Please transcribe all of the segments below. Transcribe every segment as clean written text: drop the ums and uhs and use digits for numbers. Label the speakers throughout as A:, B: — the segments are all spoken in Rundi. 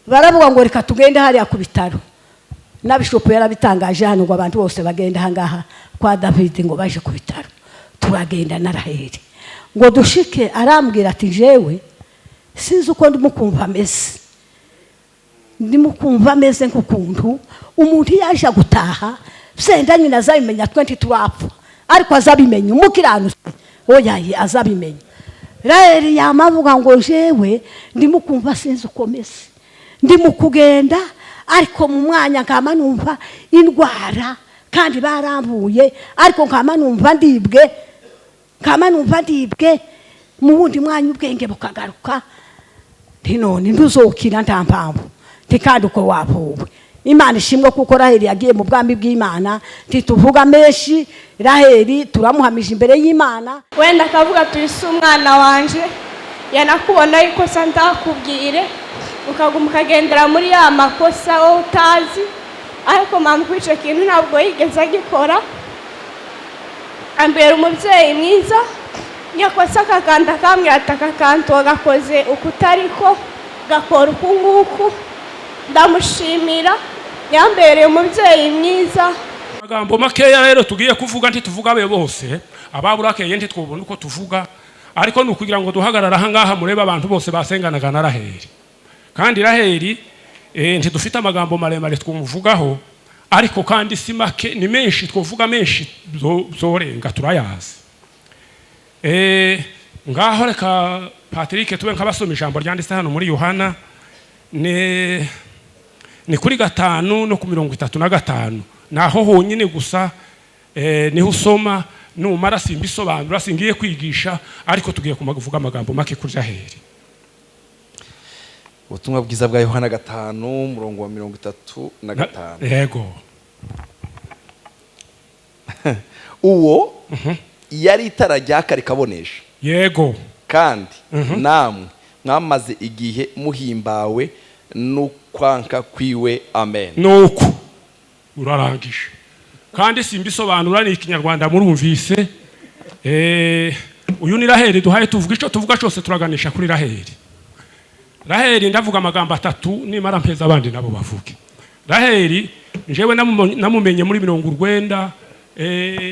A: Baravuga ngo reka tugende hariya ku bitaro. Na bishopu yarabitangaje hano ngo abantu bose bagenda ahangaha kwa David, ngo baje ku bitaro. Turagenda na Raheli. Ngo dushike, arambwira ati: "Jewe sinzi uko ndimo kumva ameze, ndimo kumva ameze nk'ukuntu umuntu iyo aje gutaha senda nyina azabimenya, twe ntiturapfa, ariko azabimenya umukiranutsi oyaye azabimenya." Raheli yama avuga ngo: "Jewe ndimo kumva sinzi uko meze, ndimo kugenda, ariko mu mwanya nkama numva indwara, kandi barambuye, ariko nkama numva ndibwe, nkama numva ndibwe, mu wundi mwanya ubwenge bukagaruka." Nti: "None ntuzokira, nta mpamvu." Nti: "Kandi uko wavuwe, Imana ishimwe, kuko Raheli yagiye mu bwami bw'Imana." Ntituvuga menshi, Raheli turamuhamije imbere y'Imana.
B: Wenda akavuga turi si umwana wanje, yanakubona ikosa ndakubwire, ukaguma ukagendera muri ya makosa wowe utazi. Ariko mama kuri icyo kintu ntabwo yigeze agikora, ambera umubyeyi mwiza. Yakosa akakanda akambwira ati: "Aka kantu wagakoze uku utariko gakora uku nguku." Ndamushimira, yambereye umubyeyi mwiza.
C: Amagambo makeya rero tugiye kuvuga, ntituvuga abe bose ababurakeye, ntitwubona uko tuvuga, ariko ni ukugira ngo duhagarare aha ngaha murebe abantu bose basenganaga na Raheli. Kandi Raheli ntidufite amagambo maremare twumuvugaho, ariko kandi si make, ni menshi, twovuga menshi byorenga, turayazi. Ngaho reka Patrick tube nk'abasoma ijambo ryanditse hano muri Yohana, ni kuri 5 no ku 35, naho honyine gusa niho usoma. Numara simbisobanura, singiye kwigisha, ariko tugiye kuvuga amagambo make kuri Raheli.
D: Ubutumwa bwiza bwa Yohana 5, umurongo wa 35.
C: Yego.
D: Uwo yari itara ryaka rikabonesha, kandi namwe mwamaze igihe muhimbawe n'ukwanka kwiwe. Amen.
C: Nuko urarangije, kandi simbisobanura, ni ikinyarwanda murumvise. Uyu ni Raheli duhaye tuvuga. Icyo tuvuga cyose turaganisha kuri Raheli. Raheli, ndavuga amagambo atatu, nimara mpeza abandi nabo bavuge. Raheli njyewe namumenye muri 90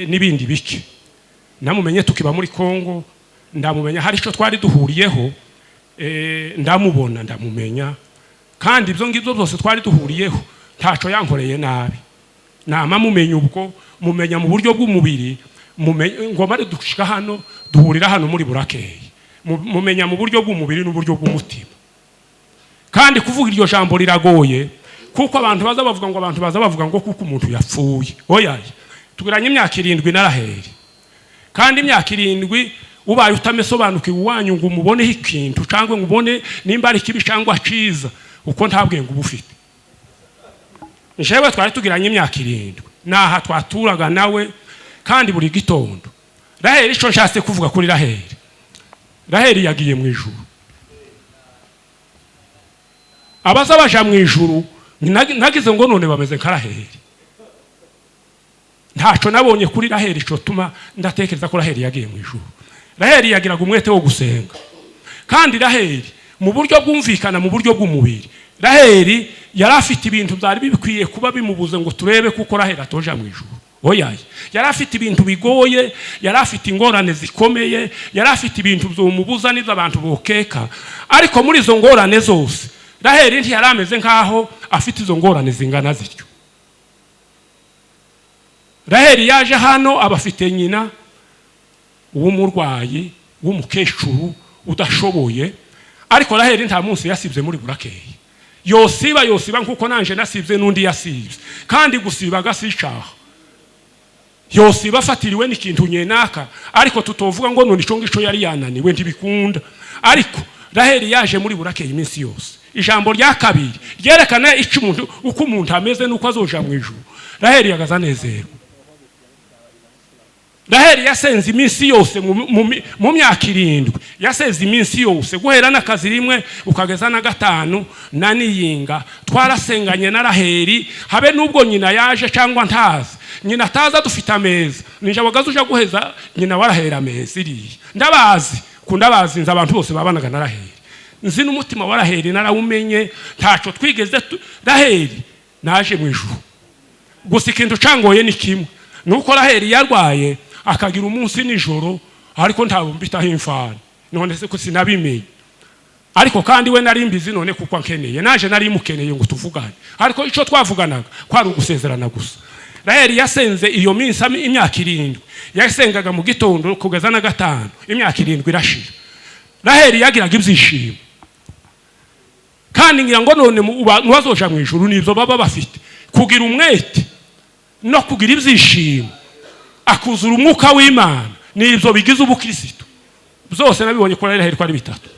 C: n'ibindi bike. Namumenye tukiba muri Kongo, ndamumenya hari icyo twari duhuriyeho, ndamubona, ndamumenya. Kandi ibyo ngibyo byose twari duhuriyeho, ntaco yankoreye nabi. Nama mumenya ubwo mumenya mu buryo bw'umubiri, ngo mare dushika hano, duhurira hano muri Burakeye. Mumenya mu buryo bw'umubiri n'uburyo bw'umutima. Kandi kuvuga iryo jambo riragoye, kuko abantu baza bavuga ngo, abantu baza bavuga ngo kuko umuntu yapfuye. Oya, tugiranye imyaka 7 na Raheli, kandi imyaka 7 ubaye utamesobanukiwe iwanyu ngo umuboneho ikintu, cyangwa ngo ubone nimba ari kibi cyangwa ciza, uko nta bwenge uba ufite. Njyewe twari tugiranye imyaka 7, naha twaturaga nawe kandi buri gitondo. Raheli, icyo nshatse kuvuga kuri Raheli, Raheli yagiye mu ijuru. Abaza baja mu ijuru, nagize ngo none bameze nka Raheli. Ntaco nabonye kuri Raheli ico tuma ndatekereza ko Raheli yagiye mu ijuru. Raheli yagiraga umwete wo gusenga, kandi Raheli mu buryo bwumvikana, mu buryo bw'umubiri, Raheli yari afite ibintu byari bikwiye kuba bimubuze ngo turebe kuko Raheli atoja mu ijuru. Oyaye, yari afite ibintu bigoye, yari afite ingorane zikomeye, yari afite ibintu byomubuza n'ibyo abantu bokeka. Ariko muri izo ngorane zose, Raheli ntiyari ameze nk'aho afite izo ngorane zingana zityo. Raheli yaje hano aba afite nyina w'umurwayi, w'umukecuru udashoboye, ariko Raheli nta munsi yasibye muri Burakeye. Yosiba, yosiba nkuko nanje nasibye, n'undi yasibye, kandi gusiba si icaha. Yosiba afatiriwe n'ikintu nyenaka, ariko tutovuga ngo none ico ngico yari yananiwe, ntibikunda. Ariko Raheli yaje muri Burakeye iminsi yose. Ijambo rya kabiri ryerekana icyo umuntu, uko umuntu ameze n'uko azoja mu ijuru: Raheli yagaza anezerwa. Raheli yasenze iminsi yose mu myaka 7, yasenze iminsi yose guhera n'akazi rimwe ukageza na gatanu na niyinga. Twarasenganye na Raheli, habe n'ubwo nyina yaje cyangwa ntazi, nyina ataza, dufite ameza, ninja wagaze uja guheza nyina wa Raheli ameza iriya. Ndabazi, kundabazi, nzi abantu bose babanaga na Raheli. Nzi n'umutima wa Raheli, narawumenye. Ntaco twigeze Raheli naje mu ijuru. Gusa ikintu cangoye ni kimwe, nuko Raheli yarwaye akagira umunsi nijoro, ariko ntabwo mbitaho imfana. None se ko sinabimenye? Ariko kandi we nari mbizi none kuko ankeneye, naje nari mukeneye ngo tuvugane, ariko ico twavuganaga kwari ugusezerana gusa. Raheli yasenze iyo minsi imyaka 7, yasengaga mu gitondo kugeza na 5, imyaka 7 irashira. Raheli yagiraga ibyishimo, kandi ngira ngo none mu bazoja mu ijuru nibyo baba bafite, kugira umwete no kugira ibyishimo, akuzura umwuka w'Imana, nibyo bigize ubukristo. Byose nabibonye kuri Raheli ko ari bitatu.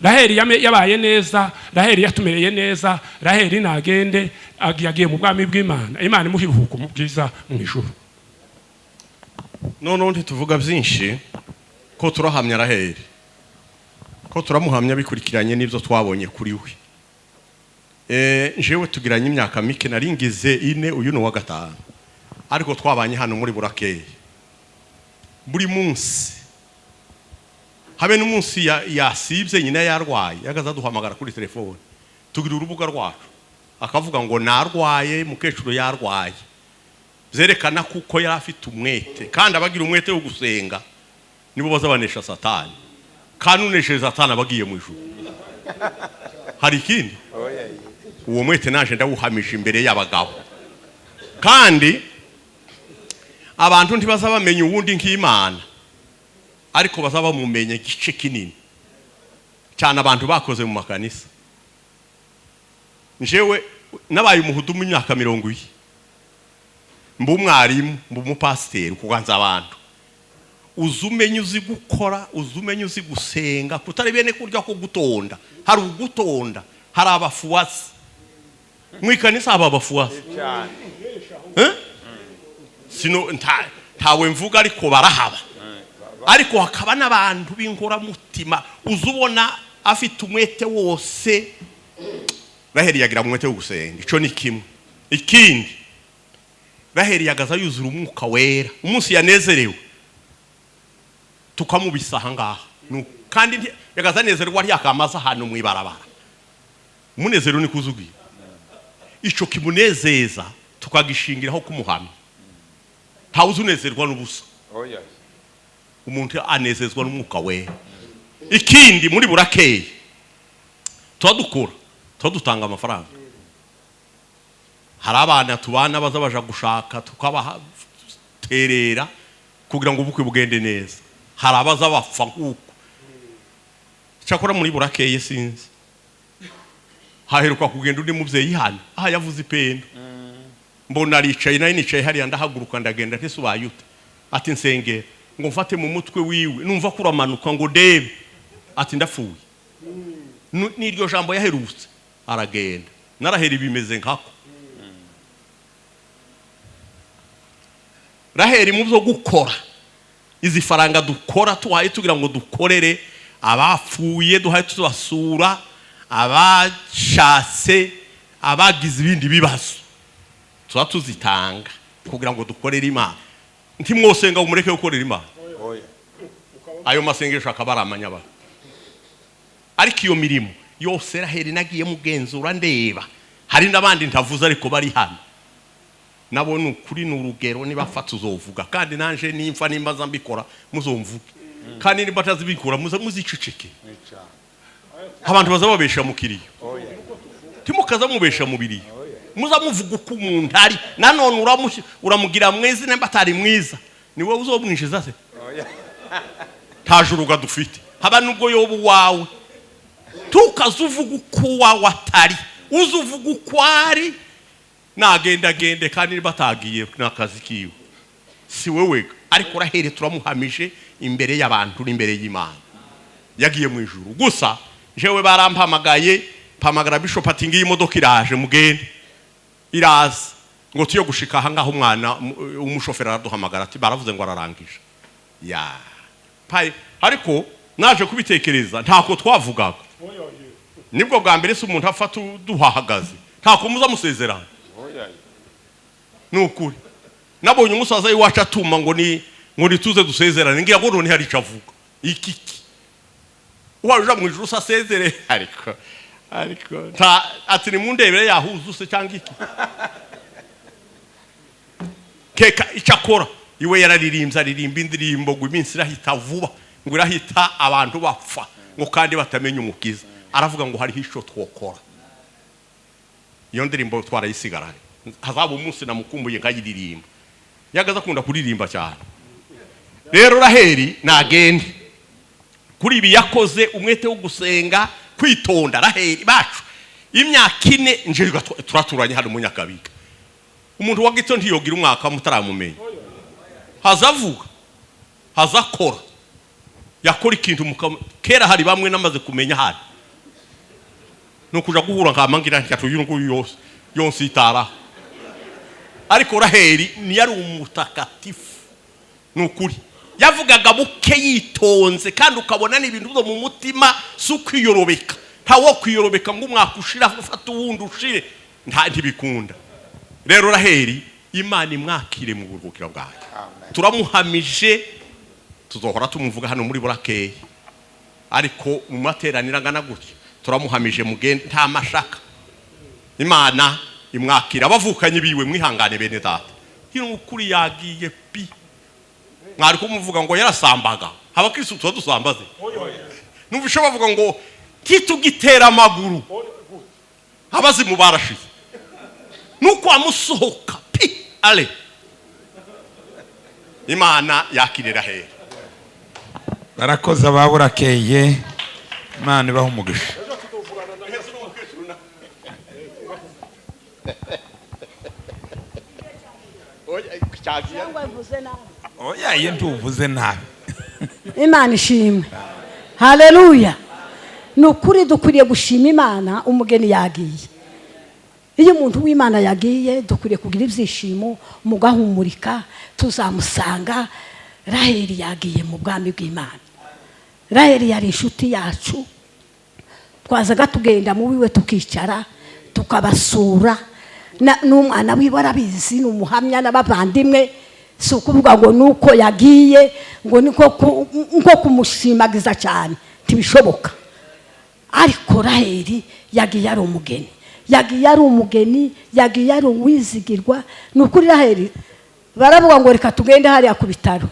C: Raheli yabaye neza, Raheli yatumereye neza, Raheli nagende yagiye mu bwami bw'Imana, Imana imuha iruhuko mu bwiza mu ijuru.
E: Noneho ntituvuga byinshi ko turahamya Raheli, ko turamuhamya bikurikiranye n'ibyo twabonye kuri we. Jewe tugiranye imyaka mike, nari ngize 4, uyu ni uwa 5, ariko twabanye hano muri Burakeye buri munsi, habe n'umunsi yasibye nyina yarwaye, yagaza duhamagara kuri telefone, tugira urubuga rwacu, akavuga ngo narwaye, mukecuru yarwaye, byerekana kuko yari afite umwete. Kandi abagira umwete wo gusenga nibo bazabanesha Satani, kandi unesheje Satani abagiye mu ijuru. Hari ikindi, uwo mwete naje ndawuhamije imbere y'abagabo, kandi abantu ntibazabamenya uwundi nk'Imana, ariko bazabamumenye igice kinini cyane abantu bakoze mu makanisa. Njewe nabaye umuhudumu imyaka 40, mba umwarimu, mba umupasiteri, kuganza abantu. Uzumenye uzi gukora, uzumenye uzi gusenga, kutari bene kurya ko gutonda. Hari ugutonda, hari abafuasi mu ikanisa, aba abafuasi sino ntawe mvuga, ariko barahaba. Ariko hakaba n'abantu b'inkoramutima, uzubona afite umwete wose. Raheli yagira umwete wo gusenga, ico ni kimwe. Ikindi, Raheli yagaza yuzura umwuka wera, umunsi yanezerewe tukamubisa aha ngaha, kandi yagaza anezerwa ryakamaza ahantu mu ibarabara. Umunezero ni kuzugiye, ico kimunezeza tukagishingiraho kumuhamya. Ntawe uzunezerwa n'ubusa, umuntu anezezwa n'umwuka wera. Ikindi, muri Burakeye tuba dukora, tuba dutanga amafaranga. Hari abana tubana baza baja gushaka, tukabaterera kugira ngo ubukwe bugende neza. Hari abaza bapfa nkuko cyakora muri Burakeye sinzi haheruka kugenda undi muvyeyi hano aha yavuze ipendo, mbona aricaye, nayo nicaye hariya, ndahaguruka ndagenda, ntisubaye ute? Ati nsengera ngo mfate mu mutwe wiwe, numva ko uramanuka ngo ndebe, ati ndapfuye. N'iryo jambo yaherutse aragenda. Naraheri bimeze nkako. Raheli mu byo gukora, izi faranga dukora tuhaye tugira ngo dukorere abapfuye, duhaye tubasura abashatse, abagize ibindi bibazo, tuba tuzitanga kugira ngo dukorere Imana. Ntimwosenga ngo mureke gukorera Imana, ayo masengesho akaba ari amanyabara. Ariko iyo mirimo yose Raheli nagiye mugenzura ndeba, hari n'abandi ntavuze ariko bari hano nabo, ni ukuri, ni urugero, nibafata uzovuga. Kandi nanje nimfa nimba mbikora muzomvuge, kandi nimba atazibikora muziceceke. Abantu bazababesha mu kiriyo, timukaza mubesha mu biriyo, muza muvuga uko umuntu ari. Nanone uramugira mwiza, nimba atari mwiza ni wowe uzomwishiza se? Nta juruga dufite, haba nubwo yoba uwawe, tukaza uvuga uko uwawe atari, uza uvuga uko ari. Nagenda gende, kandi niba atagiye n'akazi kiwe si wewe. Ariko Raheli turamuhamije imbere y'abantu n'imbere y'Imana, yagiye mu ijuru. Gusa jewe barampamagaye, mpamagara bishop ati ngiyi imodoka iraje mugende, iraza ngo tuyo gushika aha ngaho, umwana umushoferi araduhamagara ati baravuze ngo ararangije ya pai. Ariko naje kubitekereza, ntako twavugaga, nibwo bwa mbere se umuntu afata duhahagaze, ntako muza musezerana. Nukuri nabonye umusaza iwacu atuma ngo ni ngo nituze dusezerane, ngira ngo none hari ico avuga iki. Uwaruja mu ijuru asezere, ariko nta ati nimundebere yahuza se cyangwa iki. Keka icyo akora iwe yararirimbye, aririmba indirimbo ngo iminsi irahita vuba, ngo irahita abantu bapfa, ngo kandi batamenya Umukiza. Aravuga ngo hariho icyo twokora. Iyo ndirimbo twarayisigaranye, hazaba umunsi namukumbuye nkayiririmba. Yagaze akunda kuririmba cyane. Rero Raheli nagende kuri ibi yakoze, umwete wo gusenga, kwitonda. Raheli bacu imyaka 4 nje turaturanye hano mu Nyakabiga. Umuntu wa gito ntiyogira umwaka mutaramumenya. Hazavuga, hazakora, yakora ikintu kera hari bamwe namaze kumenya hari nukuja guhura nkamangira nti uyu nguyu yose yonse itara. Ariko Raheli ntiyari umutakatifu, ni ukuri yavugaga buke yitonze, kandi ukabona ni ibintu byo mu mutima, si ukwiyorobeka. Ntawo kwiyorobeka ngo umwaka ushira ufate uwundi ushire, nta ntibikunda. Rero Raheli, Imana imwakire mu buruhukiro bwayo. Turamuhamije, tuzohora tumuvuga hano muri burakeye, ariko mu materaniro angana gutya turamuhamije. Mugende nta mashaka, Imana imwakira. Abavukanye biwe mwihangane, bene data, hino ukuri yagiye pi. Mwari kumuvuga ngo yarasambaga, abakristo tuba dusambaze? Numva bavuga ngo titugitera amaguru, abazimu barashize nuko amusohoka pi ale. Imana yakirira hera.
F: Barakoze ababurakeye, Imana ibaha umugisha. Oya, iyo ntuvuze nabi.
A: Imana ishimwe, haleluya. Ni ukuri dukwiriye gushima Imana, umugeni yagiye. Iyo umuntu w'Imana yagiye dukwiriye kugira ibyishimo, mugahumurika, tuzamusanga. Raheli yagiye mu bwami bw'Imana. Raheli yari inshuti yacu, twazaga tugenda mu wiwe tukicara tukabasura, n'umwana wiwe arabizi, ni umuhamya n'abavandimwe. Si ukuvuga ngo nuko yagiye ngo niko kumushimagiza cyane, ntibishoboka. Ariko Raheli yagiye ari umugeni, yagiye ari umugeni, yagiye ari uwizigirwa. Ni ukuri Raheli baravuga ngo reka tugende hariya ku bitaro.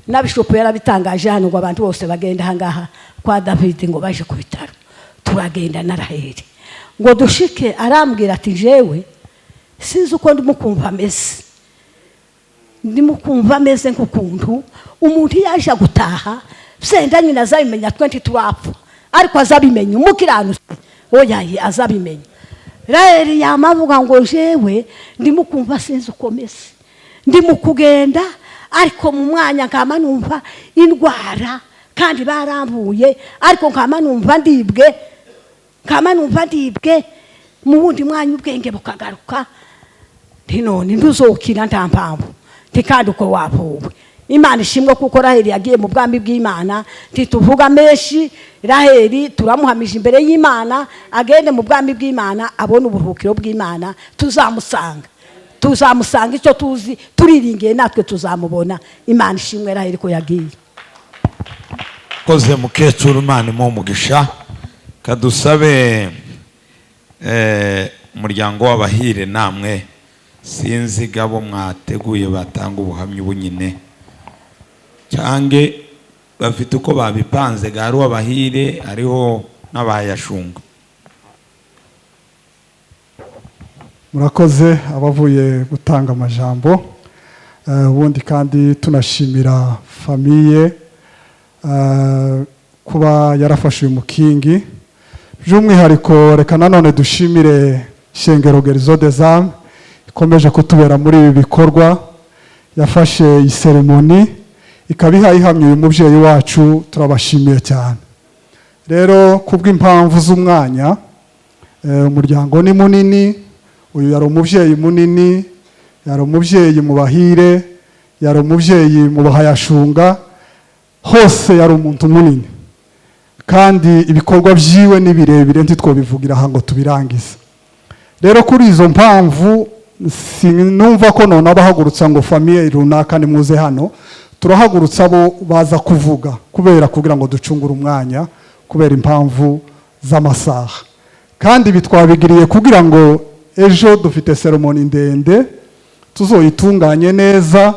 A: Na bishopu yarabitangaje hano ngo abantu bose bagenda ahangaha kwa David ngo baje ku bitaro. Turagenda na Raheli ngo dushike, arambwira ati jewe sinzi uko ndimo kumva ameze, ndimo kumva ameze nk'ukuntu umuntu yaje gutaha senda nyina azabimenya, twe ntiturapfa ariko azabimenya, umukiranutsi oya azabimenya. Raheli yamavuga ngo jewe ndimo kumva sinzi uko meze, ndimo kugenda ariko mu mwanya nkama numva indwara, kandi barambuye ariko nkama numva ndibwe, nkama numva ndibwe. Mu wundi mwanya ubwenge bukagaruka, nti none ntuzokira nta mpamvu, nti kandi uko wavuwe. Imana ishimwe kuko Raheli yagiye mu bwami bw'Imana. Ntituvuga menshi, Raheli turamuhamije imbere y'Imana, agende mu bwami bw'Imana abone uburuhukiro bw'Imana. Tuzamusanga, tuzamusanga, icyo tuzi turiringiye natwe tuzamubona. Imana ishimwe Raheli ko yagiye.
F: Koze mukecuru, Imana imuhe umugisha. Kadusabe umuryango w'abahire namwe, sinzi gabo mwateguye batanga ubuhamya ubunyine cyange bafite uko babipanze, gari w'abahire hariho n'abayashunga.
G: Murakoze abavuye gutanga amajambo. Ubundi kandi tunashimira famiye kuba yarafashe uyu mukingi. By'umwihariko reka nanone dushimire Shengero Guérison des Âmes ikomeje kutubera muri ibi bikorwa, yafashe iyi seremoni ikaba ihaye ihamye uyu mubyeyi wacu, turabashimiye cyane. Rero kubw'impamvu z'umwanya, umuryango ni munini, uyu yari umubyeyi munini, yari umubyeyi mu bahire, yari umubyeyi mu bahayashunga, hose yari umuntu munini, kandi ibikorwa byiwe ni birebire ntitwobivugira aha ngo tubirangize. Rero kuri izo mpamvu sinumva ko none abahagurutsa ngo famiye runaka nimuze hano, turahagurutsa abo baza kuvuga kubera kugira ngo ducungure umwanya Kubera impamvu z'amasaha, kandi ibi twabigiriye kugira ngo ejo dufite cérémonie ndende, tuzoyitunganye neza.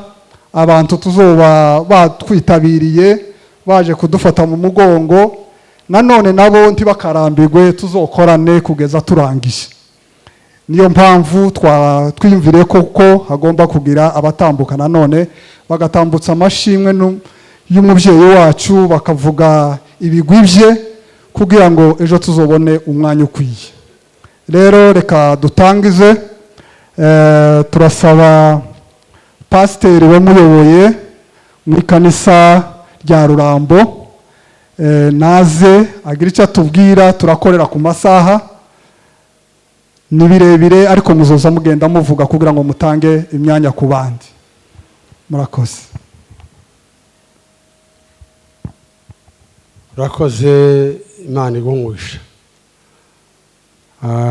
G: Abantu tuzoba batwitabiriye, baje kudufata mu mugongo, nanone nabo ntibakarambirwe, tuzokorane kugeza turangije. Niyo mpamvu twiyumviriye koko hagomba kugira abatambuka, nanone bagatambutsa amashimwe y'umubyeyi wacu, bakavuga ibigwi bye, kugira ngo ejo tuzobone umwanya ukwiye. Rero reka dutangize. Turasaba pasiteri wamuyoboye mu ikanisa rya Rurambo, naze agira icyo atubwira. Turakorera ku masaha, ni birebire, ariko muzoza mugenda muvuga kugira ngo mutange imyanya ku bandi. Murakoze.
H: Urakoze, Imana iguhungusha.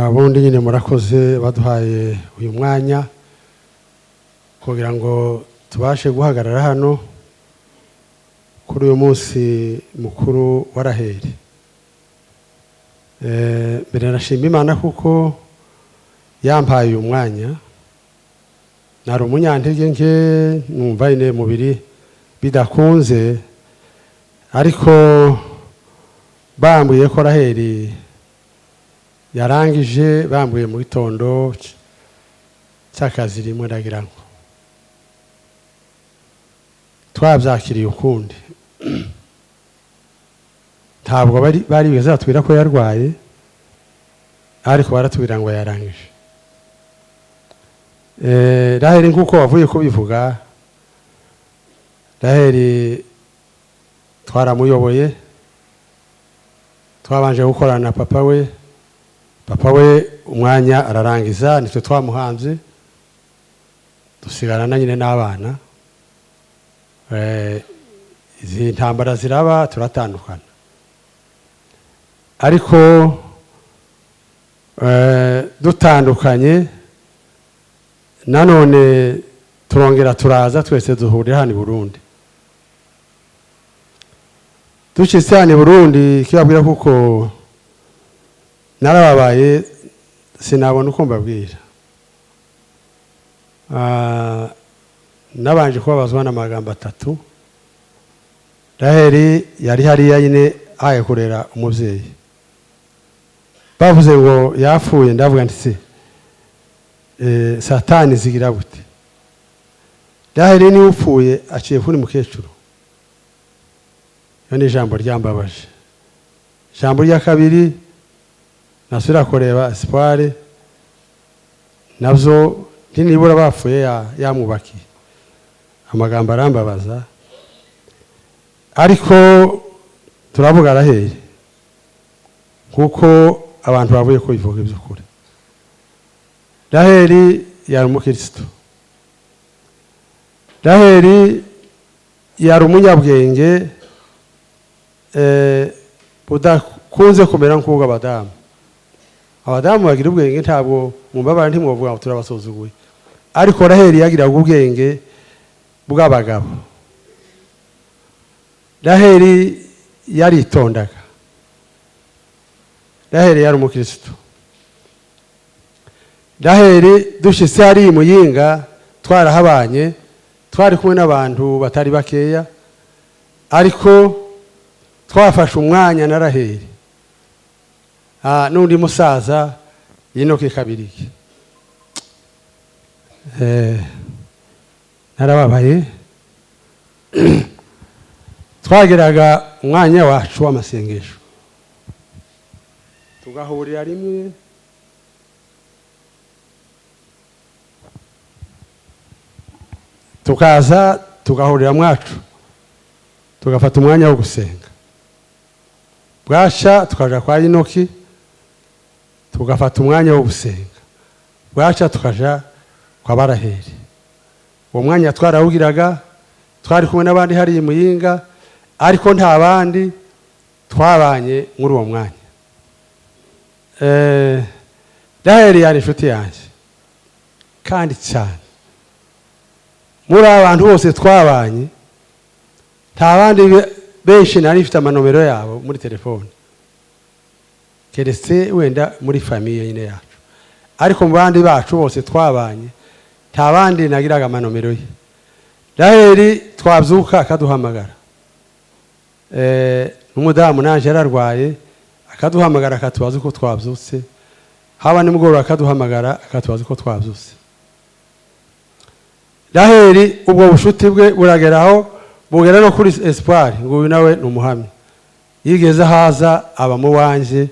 H: Ubundi nyine murakoze baduhaye uyu mwanya kugira ngo tubashe guhagarara hano kuri uyu munsi mukuru wa Raheli. Mbere nashima Imana kuko yampaye uyu mwanya. Nari umunyantege nke, numva nyine mubiri bidakunze, ariko bambwiye ko Raheli yarangije, bambwiye mu gitondo cy'akazi rimwe, ndagira ngo twabyakiriye ukundi. Ntabwo bari bigeze batubwira ko yarwaye, ariko baratubwira ngo yarangije. Raheli, nk'uko wavuye kubivuga, Raheli twaramuyoboye, twabanje gukorana na papa we. Papa we umwanya ararangiza, nitwe twamuhanze, dusigarana nyine n'abana. Izi ntambara ziraba, turatandukana, ariko dutandukanye nanone turongera turaza twese duhurira hano i Burundi. Dushitse hano i Burundi, kibabwira kuko narababaye, sinabona uko mbabwira. Nabanje kubabazwa n'amagambo atatu. Raheli yari hariya nyine aye kurera umubyeyi, bavuze ngo yapfuye, ndavuga nti se Satani zigira gute? Raheli niwe upfuye, aciye kuri mukecuru. Iyo ni ijambo ryambabaje. Ijambo rya kabiri, nasubira kureba Espoir, nabyo nibura bapfuye yamwubakiye. Amagambo arambabaza, ariko turavuga Raheli kuko abantu bavuye ko bivuga iby'ukuri. Raheli yari umukristo, Raheli yari umunyabwenge budakunze kumera nk'ubwo abadamu. Abadamu bagira ubwenge, ntabwo mumbabara, ntimwovuga ngo turabasuzuguye, ariko Raheli yagiraga ubwenge bw'abagabo. Raheli yaritondaga. Raheli yari umukristo. Raheli dushitse hari Muyinga, twarahabanye, twari kumwe n'abantu batari bakeya, ariko twafashe umwanya na Raheli n'undi musaza Inoke Kabiriki. Narababaye. Twageraga umwanya wacu w'amasengesho, tugahurira rimwe, tukaza tugahurira mwacu, tugafata umwanya wo gusenga. Bwasha tukaja kwa Inoki, tugafata umwanya wo gusenga. Bwasha tukaja kwa Baraheli. Uwo mwanya twarawugiraga, twari kumwe n'abandi hariya Muyinga, ariko nta bandi twabanye muri uwo mwanya. Raheli yari inshuti yanjye kandi cyane. Muri abantu bose twabanye, nta bandi benshi nari mfite amanomero yabo muri telefone. Keretse wenda muri famille nyine yacu, ariko mu bandi bacu bose twabanye nta bandi nagiraga amanomero ye. Raheli twabyuka akaduhamagara, n'umudamu naje yararwaye akaduhamagara akatubaza uko twabyutse, haba nimugoroba akaduhamagara akatubaza uko twabyutse. Raheli ubwo bushuti bwe burageraho bugera no kuri Espoir, ngo uyu nawe ni umuhamya. Yigeze haza aba mu wanje,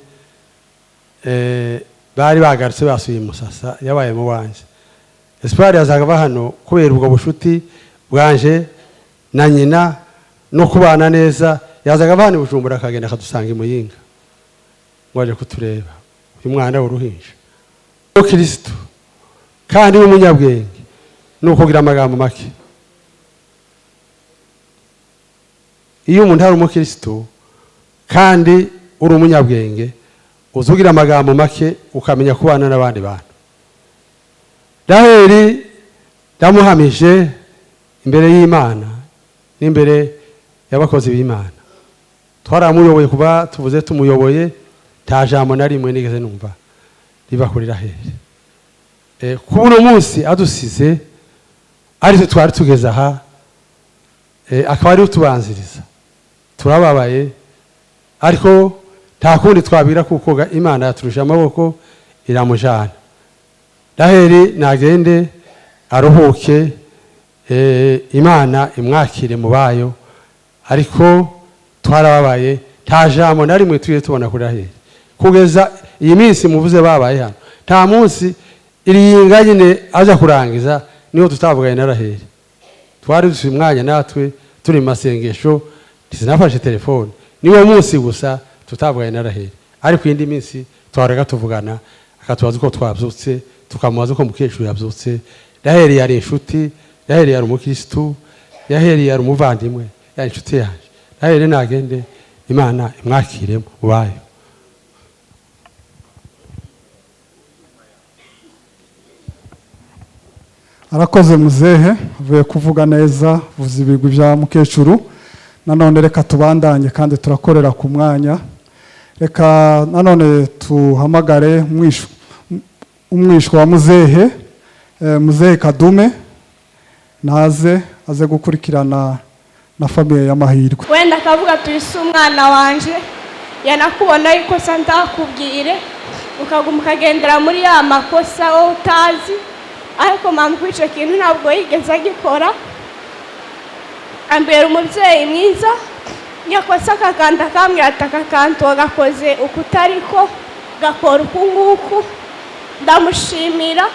H: bari bagarutse basuye Musasa, yabaye mu wanje. Espoir yazaga ava hano kubera ubwo bushuti bwanje na nyina no kubana neza, yazaga ava hano i Bujumbura akagenda akadusanga i Muyinga ngo aje kutureba uyu mwana w'uruhinja. Kristo kandi w'umunyabwenge ni ukugira amagambo make. Iyo umuntu ari umukristo kandi uri umunyabwenge, uzugira amagambo make ukamenya kubana n'abandi bantu. Raheli ndamuhamije imbere y'Imana n'imbere y'abakozi b'Imana, twaramuyoboye kuba tuvuze tumuyoboye, nta jambo na rimwe nigeze numva riva kuri Raheli. Kuba uno munsi adusize aritwe twari tugeze aha, akaba ari utubanziriza, turababaye, ariko nta kundi twabira kuko Imana yaturusha amaboko iramujana. Raheli nagende aruhuke, Imana imwakire mu bayo, ariko twarababaye nta jambo na rimwe tuye tubona kuri Raheli kugeza iyi minsi muvuze babaye hano. Nta munsi iriyinga nyine aza kurangiza niho tutavuganye na Raheli. Twari dufite umwanya natwe turi mu masengesho, ntizinafashe telefone, niwo munsi gusa tutavuganye na Raheli. Ariko indi minsi twaraga tuvugana, akatubaza uko twabyutse, tukamubaza uko mukecuru yabyutse. Raheli yari inshuti, Raheli yari umukristo, Raheli yari umuvandimwe, yari inshuti yanjye. Raheli nagende Imana imwakire mu bayo.
G: Arakoze muzehe, avuye kuvuga neza, vuza ibigwi bya mukecuru. Nanone reka tubandanye kandi turakorera ku mwanya. Reka nanone tuhamagare umwishwa wa muzehe, muzehe Kadume, naze aze gukurikirana na famille ya Mahirwe.
B: Wenda akavuga tuyise umwana wanje, yanakubona yuko ndakubwire ukaguma ukagendera muri ya makosa wowe utazi, ariko mama icyo kintu ntabwo yigeze agikora. Ambera umubyeyi mwiza, yakosa akakanda akambwira ati aka kantu wagakoze uku utariko, gakora uku nguku. Ndamushimira,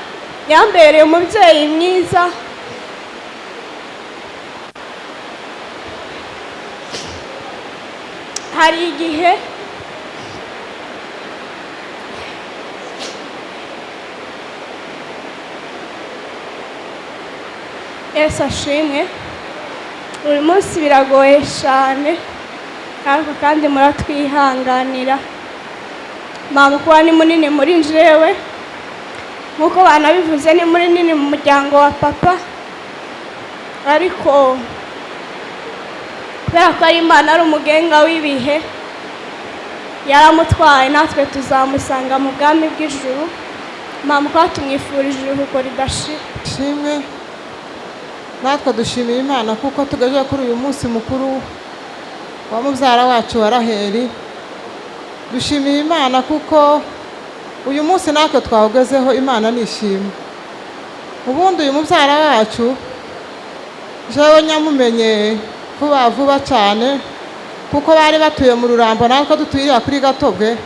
B: yambereye umubyeyi mwiza. Hari igihe Yesu ashimwe, uyu munsi biragoye cyane, ariko kandi muratwihanganira. Mama kuba ni munini muri njyewe, nkuko banabivuze ni munini mu muryango wa papa, ariko kubera ko ari Imana ari umugenga w'ibihe, yaramutwaye, natwe tuzamusanga mu bwami bw'ijuru. Mama kuba tumwifurije iruhuko ridashira.
I: Shimwe, natwe dushimiye Imana kuko tugejeje kuri uyu munsi mukuru wa mubyara wacu wa Raheli. Dushimiye Imana kuko uyu munsi natwe twawugezeho, Imana nishimwe. Ubundi uyu mubyara wacu jewe nyamumenye vuba vuba cyane, kuko bari batuye mu Rurambo natwe dutuyira kuri Gatobwe.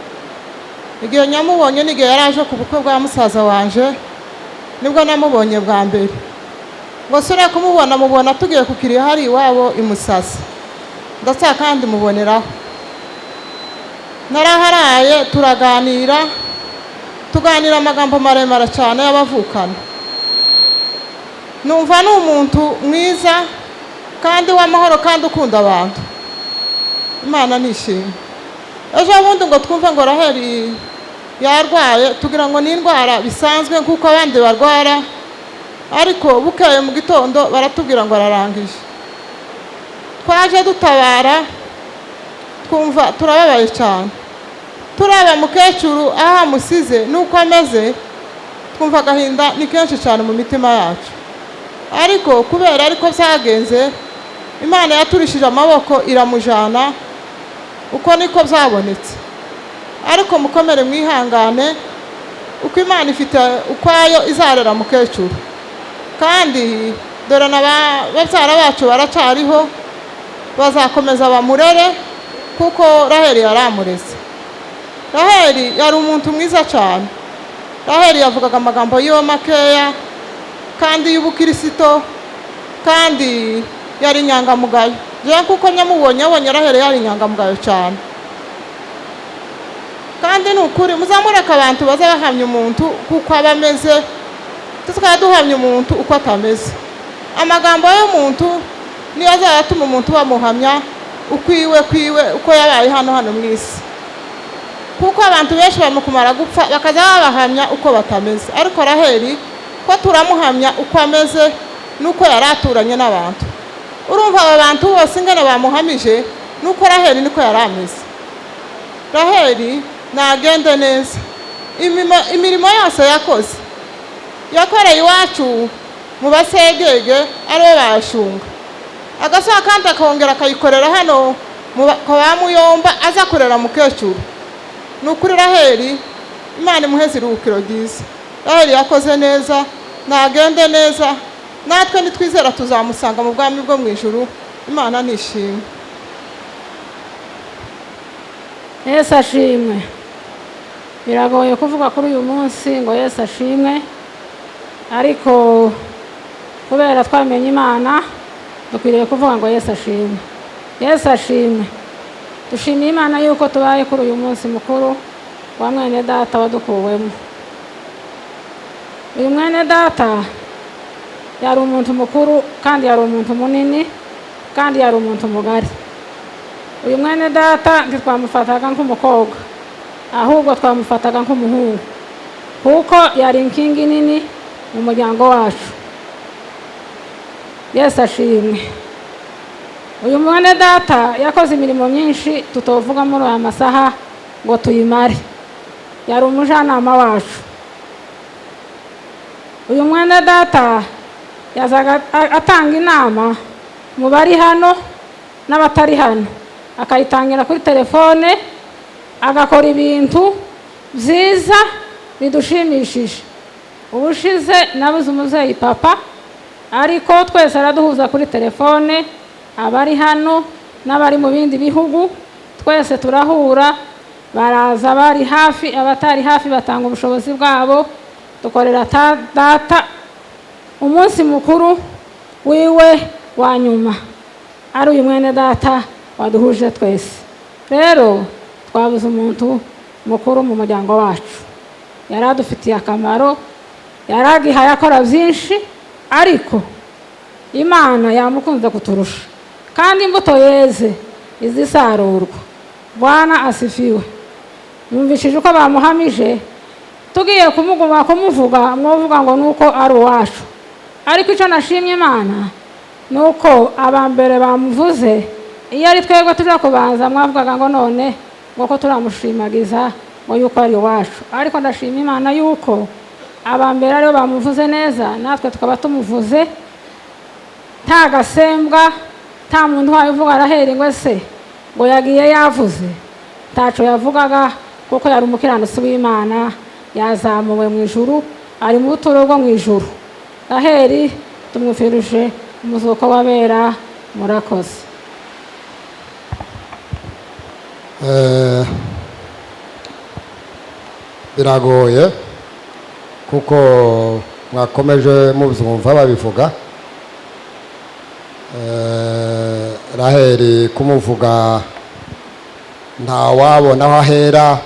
I: Igihe nyamubonye n'igihe yaraje ku bukwe bwa musaza wanje, nibwo namubonye bwa mbere. Ngo sore kumubona mubona tugiye kukiriya hari iwabo i Musasa, ndetse kandi muboneraho. Naraharaye turaganira, tuganira amagambo maremare cyane y'abavukana. Numva ni umuntu mwiza kandi w'amahoro kandi ukunda abantu. Imana nishimwe. Ejo bundi ngo twumve ngo Raheli yarwaye, tugira ngo ni indwara bisanzwe kuko abandi barwara, ariko bukeye mu gitondo baratubwira ngo ararangije. Twaje dutabara twumva turababaye cyane. Tureba mukecuru aho amusize n'uko ameze, twumva agahinda ni kenshi cyane mu mitima yacu. Ariko kubera ariko byagenze, Imana yaturishije amaboko iramujana, uko niko byabonetse. Ariko mukomere mwihangane, uko Imana ifite ukwayo izarera mukecuru. Kandi dore na babyara bacu baracariho, bazakomeza bamurere kuko Raheli yaramureze. Raheli yari umuntu mwiza cyane. Raheli yavugaga amagambo yiwe makeya kandi y'ubukirisito, kandi yari inyangamugayo. Jewe kuko nyamubonye abonye Raheli yari inyangamugayo cyane. Kandi ni ukuri muzamureka abantu bazabahamya umuntu kuko aba ameze, tukaba duhamya umuntu uko atameze. Amagambo y'umuntu niyo azatuma umuntu bamuhamya ukwiwe kwiwe uko yabaye hano mu isi. Kuko abantu benshi bamukumara gupfa bakaza babahamya uko batameze, ariko Raheli ko turamuhamya uko ameze nuko yaraturanye n'abantu. Urumva aba bantu bose ingene bamuhamije nuko Raheli niko yarameze. Raheli nagende neza, imirimo yose yakoze yakoreye iwacu mu basegege aribo bashunga, agasoha kandi akongera akayikorera hano kwa Muyomba, aza korera mukecuru. Ni ukuri Raheli Imana imuheze iruhukiro ryiza. Raheli yakoze neza, nagende neza, natwe nitwizera tuzamusanga mu bwami bwo mu ijuru. Imana nishimwe.
J: Yesu ashimwe. Biragoye kuvuga kuri uyu munsi ngo Yesu ashimwe, ariko kubera twamenye Imana dukwiriye kuvuga ngo Yesu ashimwe. Yesu ashimwe. Dushimiye Imana yuko tubaye kuri uyu munsi mukuru wa mwene data wadukuwemo. Uyu mwene data yari umuntu mukuru, kandi yari umuntu munini, kandi yari umuntu mugari. Uyu mwene data ntitwamufataga nk'umukobwa, ahubwo twamufataga nk'umuhungu, kuko yari inkingi nini mu muryango wacu. Yesu ashimwe. Uyu mwene data yakoze imirimo myinshi tutovuga muri aya masaha ngo tuyimare. Yari umujyanama wacu. Uyu mwene data yazaga atanga inama mu bari hano n'abatari hano, akayitangira kuri telefone, agakora ibintu byiza bidushimishije. Ubushize nabuze umubyeyi papa, ariko twese araduhuza kuri telefone, abari hano n'abari mu bindi bihugu twese turahura, baraza bari hafi, abatari hafi batanga ubushobozi bwabo, dukorera data umunsi mukuru wiwe wa nyuma, ari uyu mwene data waduhuje twese. Rero twabuze umuntu mukuru mu muryango wacu, yaradufitiye akamaro, yaragihaye akora byinshi, ariko Imana yamukunze kuturusha, kandi imbuto yeze izisarurwa. Bwana asifiwe. Numvishije uko bamuhamije, tugiye kumuguma kumuvuga mwovuga ngo nuko ari uwacu, ariko icyo nashimye Imana nuko abambere bamuvuze. Iyo ari twebwe tuja kubanza mwavugaga ngo none ngo ko turamushimagiza ngo yuko ari uwacu, ariko ndashima Imana yuko abambere aribo bamuvuze neza, natwe tukaba tumuvuze nta gasembwa, nta muntu wabivuga Raheli ngo se ngo yagiye yavuze, ntaco yavugaga kuko yari umukiranutsi w'Imana, yazamuwe mu ijuru, ari mu buturo bwo mu ijuru. Raheli tumwifurije umuzuko w'abera. Murakoze.
K: Biragoye kuko mwakomeje mubyumva babivuga. Raheli kumuvuga nta wabona aho ahera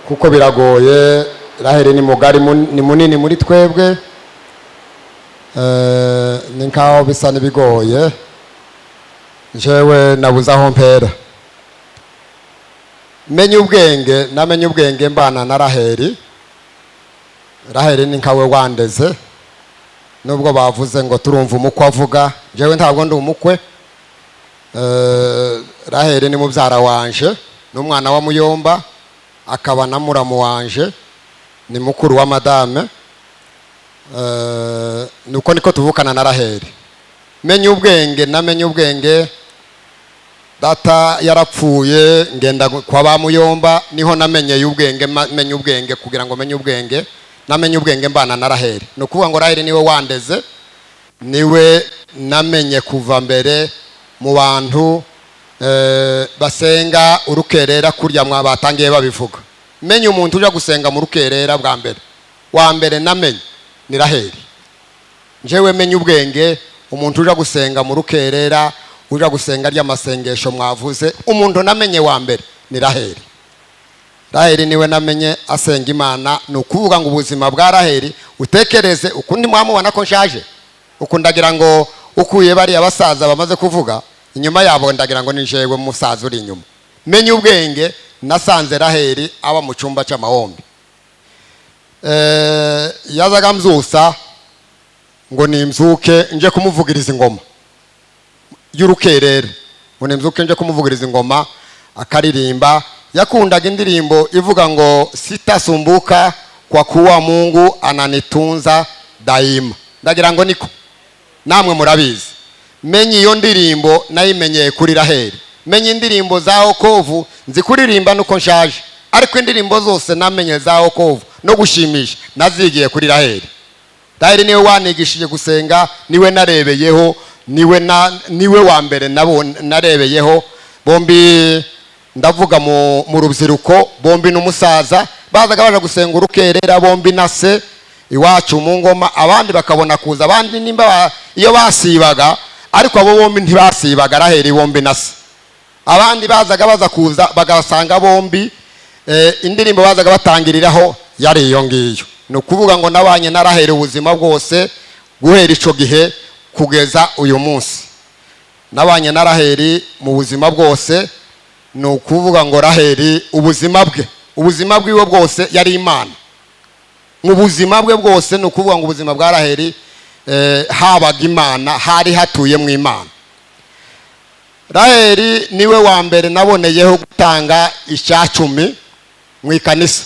K: kuko biragoye. Raheli ni mugari, ni munini muri twebwe, ni nkaho bisa n'ibigoye. Jewe nabuze aho mpera. Menye ubwenge, namenye ubwenge mbana na Raheli. Raheli ni nkawe wandeze, nubwo bavuze ngo turumva umukwe avuga, jewe ntabwo ndi umukwe. Raheli ni mubyara wanje. Ni umwana wa Muyomba, akaba na muramu wanje, ni mukuru wa madame. Nuko niko tuvukana na Raheli. Menye ubwenge, namenye ubwenge data yarapfuye, ngenda kwa ba Muyomba, niho namenye ubwenge. Menye ubwenge kugira ngo menye ubwenge, namenye ubwenge mbana na Raheli. Ni ukuvuga ngo Raheli niwe wandeze, niwe namenye kuva mbere mu bantu basenga urukerera kurya mwabatangiye babivuga. Menye umuntu uja gusenga mu rukerera bwa mbere, wa mbere namenye ni Raheli. Njewe menye ubwenge, umuntu uja gusenga mu rukerera, uja gusenga ry'amasengesho mwavuze, umuntu namenye wa mbere ni Raheli. Raheli niwe namenye asenga Imana. Ni ukuvuga ngo ubuzima bwa Raheli utekereze ukundi mwamubona ko nshaje, ukundagira ngo ukuye bariya basaza bamaze kuvuga inyuma yabo, ndagira ngo ni jewe musaza uri inyuma. Menye ubwenge nasanze Raheli aba mu cyumba cy'amahombi. Yazaga mzusa ngo nimzuke nje kumuvugiriza ingoma y'urukerere, ngo nimzuke nje kumuvugiriza ingoma akaririmba. Yakundaga indirimbo ivuga ngo sitasumbuka kwa kuwa Mungu ananitunza daima. Ndagira ngo niko namwe murabizi. Menye iyo ndirimbo nayimenyeye kuri Raheli. Menye indirimbo za wokovu nzi kuririmba nuko nshaje, ariko indirimbo zose namenye za wokovu no gushimisha nazigiye kuri Raheli. Raheli niwe wanigishije gusenga, niwe narebeyeho, niwe wa mbere nabo narebeyeho. Bombi ndavuga mu rubyiruko, bombi n'umusaza bazaga baje gusenga urukerera, bombi na se iwacu mu ngoma, abandi bakabona kuza, abandi nimba iyo basibaga, ariko abo bombi ntibasibaga, Raheli bombi na se. Abandi bazaga baza kuza bagasanga bombi, indirimbo bazaga batangiriraho yari iyo ngiyo. Ni ukuvuga ngo nabanye na Raheli ubuzima bwose guhera ico gihe kugeza uyu munsi. Nabanye na Raheli mu buzima bwose. Ni ukuvuga ngo Raheli ubuzima bwe, ubuzima bwiwe bwose yari Imana mu buzima bwe bwose. Ni ukuvuga ngo ubuzima bwa Raheli habaga Imana, hari hatuye mu Imana. Raheli niwe wa mbere naboneyeho gutanga 10 mu ikanisa,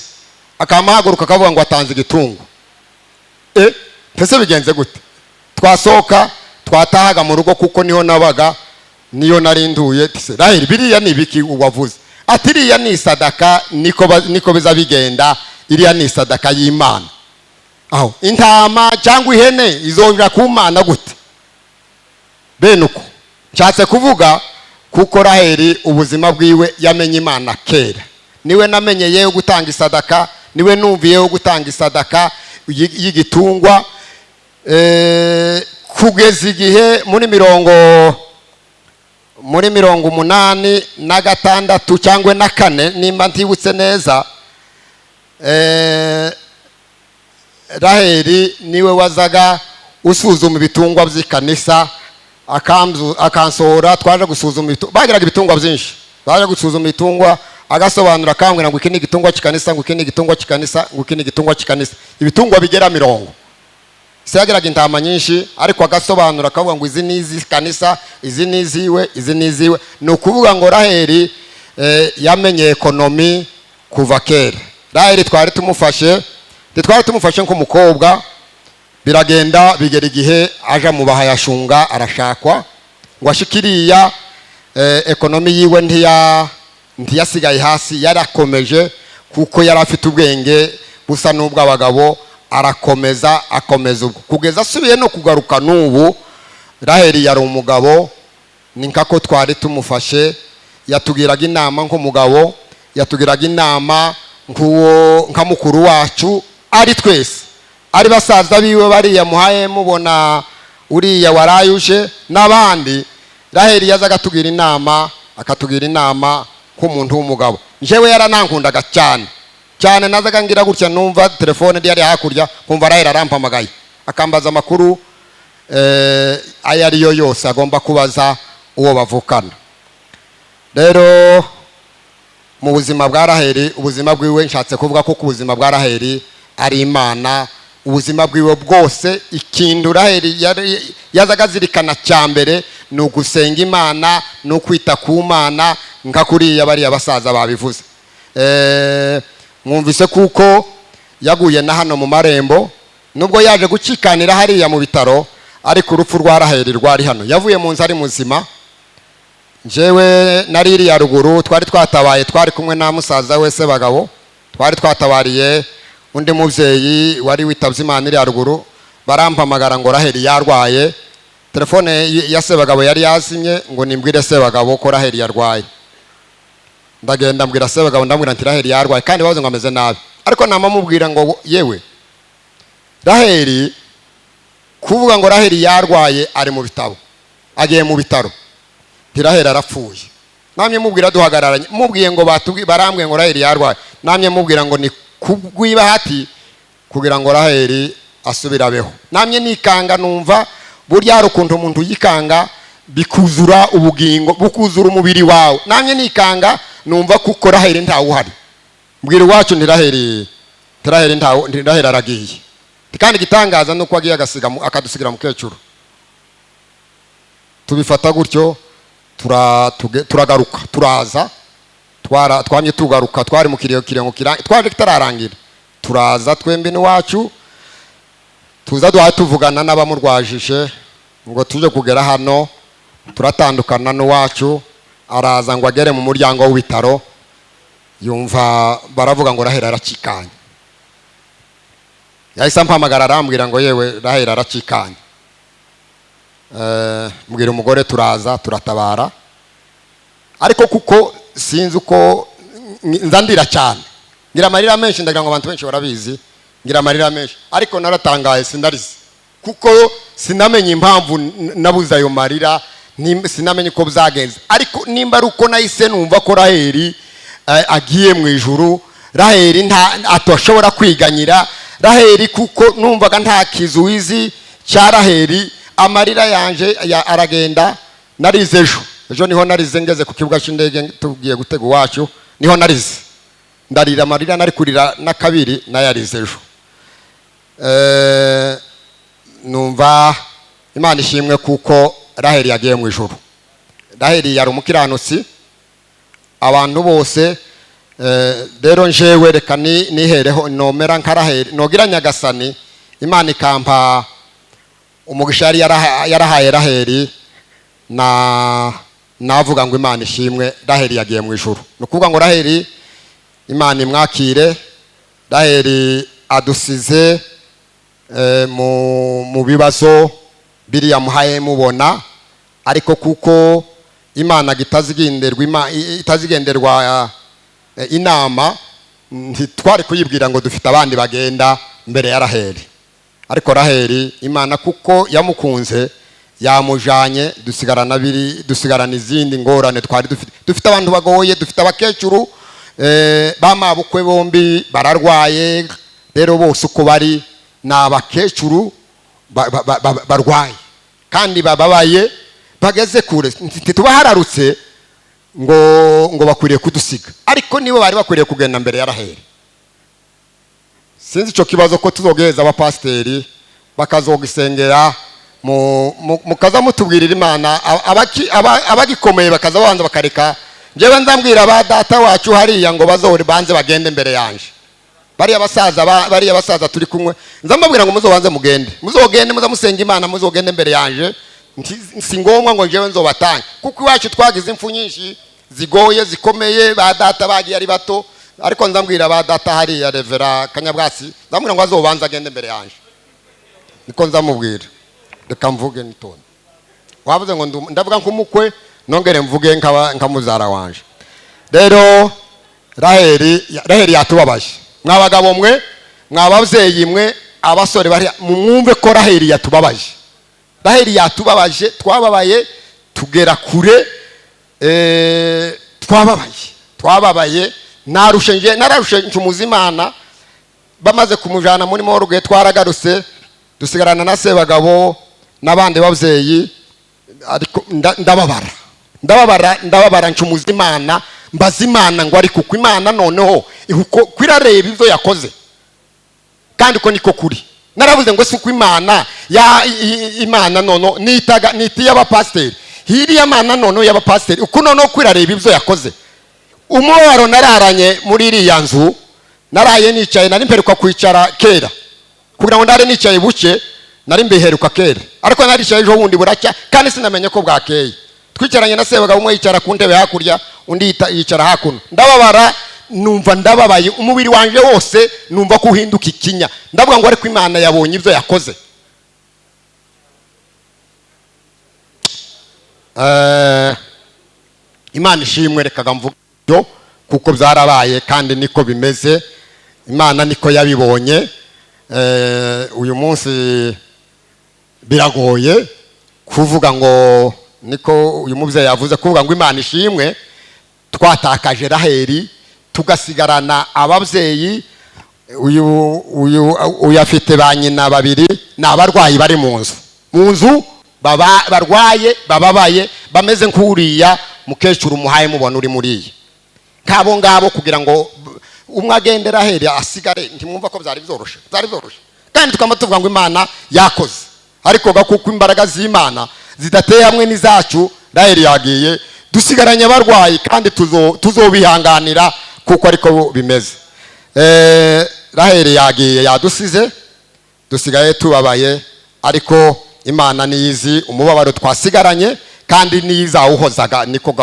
K: akamahaguruka akavuga ngo atanze igitungo. Ese bigenze gute? Twasohoka twatahaga mu rugo kuko niho nabaga, niyo narinduye. Raheli biriya ni ibiki wavuze? Ati iriya ni isadaka, niko biza bigenda, iriya ni isadaka y'Imana. Aho intama cyangwa ihene izongera ku Mana gute? Bene uko nshatse kuvuga, kuko Raheli ubuzima bwiwe yamenye Imana kera. Niwe namenye yewe gutanga isadaka, niwe numviyeho gutanga isadaka y'igitungwa. Kugeza igihe muri 86 cyangwa na 4 nimba ntibutse neza, Raheli niwe wazaga usuzuma ibitungwa by'ikanisa, akansohora. Twaje gusuzuma, bagiraga ibitungwa byinshi, baje gusuzuma ibitungwa, agasobanura akambwira ngo iki ni igitungwa cy'ikanisa, ngo iki ni igitungwa cy'ikanisa, ngo iki ni igitungwa cy'ikanisa. Ibitungwa bigera 40. Se yagiraga intama nyinshi, ariko agasobanura akavuga ngo izi ni iz'ikanisa, izi ni iziwe, izi ni iziwe. Ni ukuvuga ngo Raheli yamenye ekonomi kuva kera. Raheli twari tumufashe nk'umukobwa, biragenda bigera igihe aja mu bahayashunga arashakwa, ngo ashikiriya ekonomi yiwe ntiyasigaye hasi, yarakomeje kuko yari afite ubwenge busa n'ubw'abagabo, arakomeza akomeza ubwo kugeza asubiye no kugaruka n'ubu. Raheli yari umugabo, ni nkako twari tumufashe, yatugiraga inama nk'umugabo, yatugiraga inama nk'uwo nka mukuru wacu, ari twese, ari basaza biwe bariya muhaye mubona uriya warayuje n'abandi. Raheli yazaga atugira inama, akatugira inama nk'umuntu w'umugabo. Njewe yaranankundaga cyane cyane, nazaga ngira gutya numva telefone ndi yari hakurya, kumva Raheli arampamagaye akambaza amakuru ayo ariyo yose agomba kubaza uwo bavukana. Rero mu buzima bwa Raheli, ubuzima bwiwe nshatse kuvuga ko ubuzima bwa Raheli ari Imana, ubuzima bwiwe bwose. Ikintu Raheli yazaga azirikana cya mbere ni ugusenga Imana, ni ukwita ku Mana. Nka kuriya bariya basaza babivuze. Mwumvise kuko yaguye na hano mu marembo, nubwo yaje gucikanira hariya mu bitaro, ariko urupfu rwa Raheli rwari hano. Yavuye mu nzu ari muzima. Njyewe nari iriya ruguru, twari twatabaye, twari kumwe na musaza we Sebagabo, twari twatabariye undi mubyeyi wari witabye Imana iriya ruguru. Barampamagara ngo Raheli yarwaye. Telefone ya Sebagabo yari yazimye, ngo nimbwire Sebagabo ko Raheli yarwaye. Ndagenda mbwira Sebagabo, ndamubwira nti Raheli yarwaye, kandi bavuze ngo ameze nabi. Ariko namamubwira ngo yewe Raheli, kuvuga ngo Raheli yarwaye ari mu bitabo, agiye mu bitaro, ntirahera arapfuye. Namye mubwira duhagararanye, mubwiye ngo batubwi barambwiye ngo Raheli yarwaye, namye mubwira ngo ni kubw'ibahati kugira ngo Raheli asubirabeho. Namye nikanga, numva burya hari ukuntu umuntu yikanga bikuzura ubugingo, bukuzura umubiri wawe. Namye nikanga, numva kuko Raheli ntawe uhari. Mbwira iwacu ntiraheli, ntiraheli ntawe, ntiraheli aragiye. Kandi igitangaza nuko agiye agasiga akadusigira mukecuru. Tubifata gutyo, turagaruka, turaza, twamye tugaruka, twari mu kiriyo kirengo twaje kitararangira, turaza twembi n'iwacu, tuza duhaye tuvugana n'abamurwajije ngo tuje kugera hano, turatandukana n'uwacu. Araza ngo agere mu muryango w'ibitaro, yumva baravuga ngo Raheli aracikanye. Yahise ampamagara arambwira ngo yewe Raheli aracikanye. Mbwira umugore, turaza turatabara. Ariko kuko sinzi uko nza ndira cyane, ngira amarira menshi, ndagira ngo abantu benshi barabizi, ngira amarira menshi, ariko naratangaye sindarize, kuko sinamenye impamvu nabuze ayo marira, sinamenye uko byagenze. Ariko nimba ari uko nahise numva ko Raheli agiye mu ijuru, Raheli nta atashobora kwiganyira Raheli, kuko numvaga nta kizuizi cya Raheli. Amarira yanje aragenda. Narize ejo, ejo niho narize ngeze ku kibuga cy'indege tugiye gutega iwacu, niho narize ndarira amarira nari kurira na kabiri nayarize ejo. Numva Imana ishimwe kuko Raheli yagiye mu ijuru. Raheli yari umukiranutsi, abantu bose. Rero njewe reka nihereho nomera nka Raheli, nogira Nyagasani Imana ikampa umugisha yari yarahaye Raheli, na navuga ngo Imana ishimwe, Raheli yagiye mu ijuru. Ni ukuvuga ngo Raheli Imana imwakire. Raheli adusize mu bibazo biriya muhaye mubona, ariko kuko Imana itazigenderwa inama, ntitwari kuyibwira ngo dufite abandi bagenda mbere ya Raheli. Ariko Raheli Imana kuko yamukunze yamujanye, dusigarana biri, dusigarana izindi ngorane twari dufite. Dufite abantu bagoye, dufite abakecuru bamabukwe bombi bararwaye, rero bose uko bari ni abakecuru barwaye kandi bababaye bageze kure. Ntitubahararutse ngo bakwiriye kudusiga, ariko nibo bari bakwiriye kugenda mbere ya Raheli. Sinzi ico kibazo ko tuzogeza abapasiteri bakazogisengera, mukaza mutubwirira Imana, abagikomeye bakaza babanza bakareka. Njyewe ndambwira ba data wacu hariya ngo bazore banze bagende mbere yanje, bariya basaza bariya basaza turi kumwe, nzamubwira ngo muzobanze mugende, muzogende muzamusenga Imana, muzogende mbere yanje. Si ngombwa ngo njyewe nzobatange, kuko iwacu twagize impfu nyinshi zigoye zikomeye, ba data bagiye ari bato. Ariko nzambwira ba data hariya Revera Kanyabwatsi, ndamubwira ngo azobanze agende mbere yanje, niko nzamubwira. Reka mvuge nitonde. Wavuze ngo ndavuga nk'umukwe, nongere mvuge nka muzara wanje. Rero Raheli yatubabaje. Mwa bagabo mwe, mwa babyeyi mwe, abasore bari mwumve ko Raheli yatubabaje. Raheli yatubabaje, twababaye tugera kure, twababaye. Narushe nararushe ncumuzimana, bamaze kumujana muri morgue twaragarutse, dusigarana na Sebagabo n'abandi babyeyi. Ariko ndababara, ndababara, ndababara ncumuzimana, mbaza Imana ngo ariko uko Imana noneho uko kwirareba ibyo yakoze, kandi ko niko kuri. Naravuze ngo si uko Imana ya Imana nono nitaga nitiye abapasiteri Hiriya Mana noneho y'abapasiteri, uku noneho kwirareba ibyo yakoze. Umubabaro nararanye muri iriya nzu, naraye nicaye, nari mperuka kwicara kera. Kugira ngo ndare nicaye buke, nari mbiheruka kera, ariko naricaye ejo bundi buracya, kandi sinamenye ko bwakeye. Twicaranye na Sebagabo, umwe yicara ku ntebe hakurya, undi yicara hakuno. Ndababara, numva ndababaye, umubiri wanje wose numva ko uhinduka ikinya. Ndavuga ngo ariko Imana yabonye ibyo yakoze. Imana ishimwe. Rekaga mvuga ibyo kuko byarabaye kandi niko bimeze, Imana niko yabibonye. Uyu munsi biragoye kuvuga ngo niko uyu mubyeyi yavuze, kuvuga ngo Imana ishimwe twatakaje Raheli tugasigarana ababyeyi. Uyu afite ba nyina babiri, ni abarwayi bari mu nzu barwaye, bababaye, bameze nk'uriya mukecuru muhaye mubona uri muriya, nk'abo ngabo. Kugira ngo umwe agende Raheli asigare, ntimwumva ko byari byoroshe? Byari byoroshe, kandi tukaba tuvuga ngo Imana yakoze, ariko kuko imbaraga z'Imana zidateye hamwe n'izacu, Raheli yagiye, dusigaranye abarwayi, kandi tuzobihanganira kuko ariko bimeze. Raheli yagiye, yadusize, dusigaye tubabaye, ariko Imana niyizi umubabaro twasigaranye, kandi niyizawuhozaga. Niko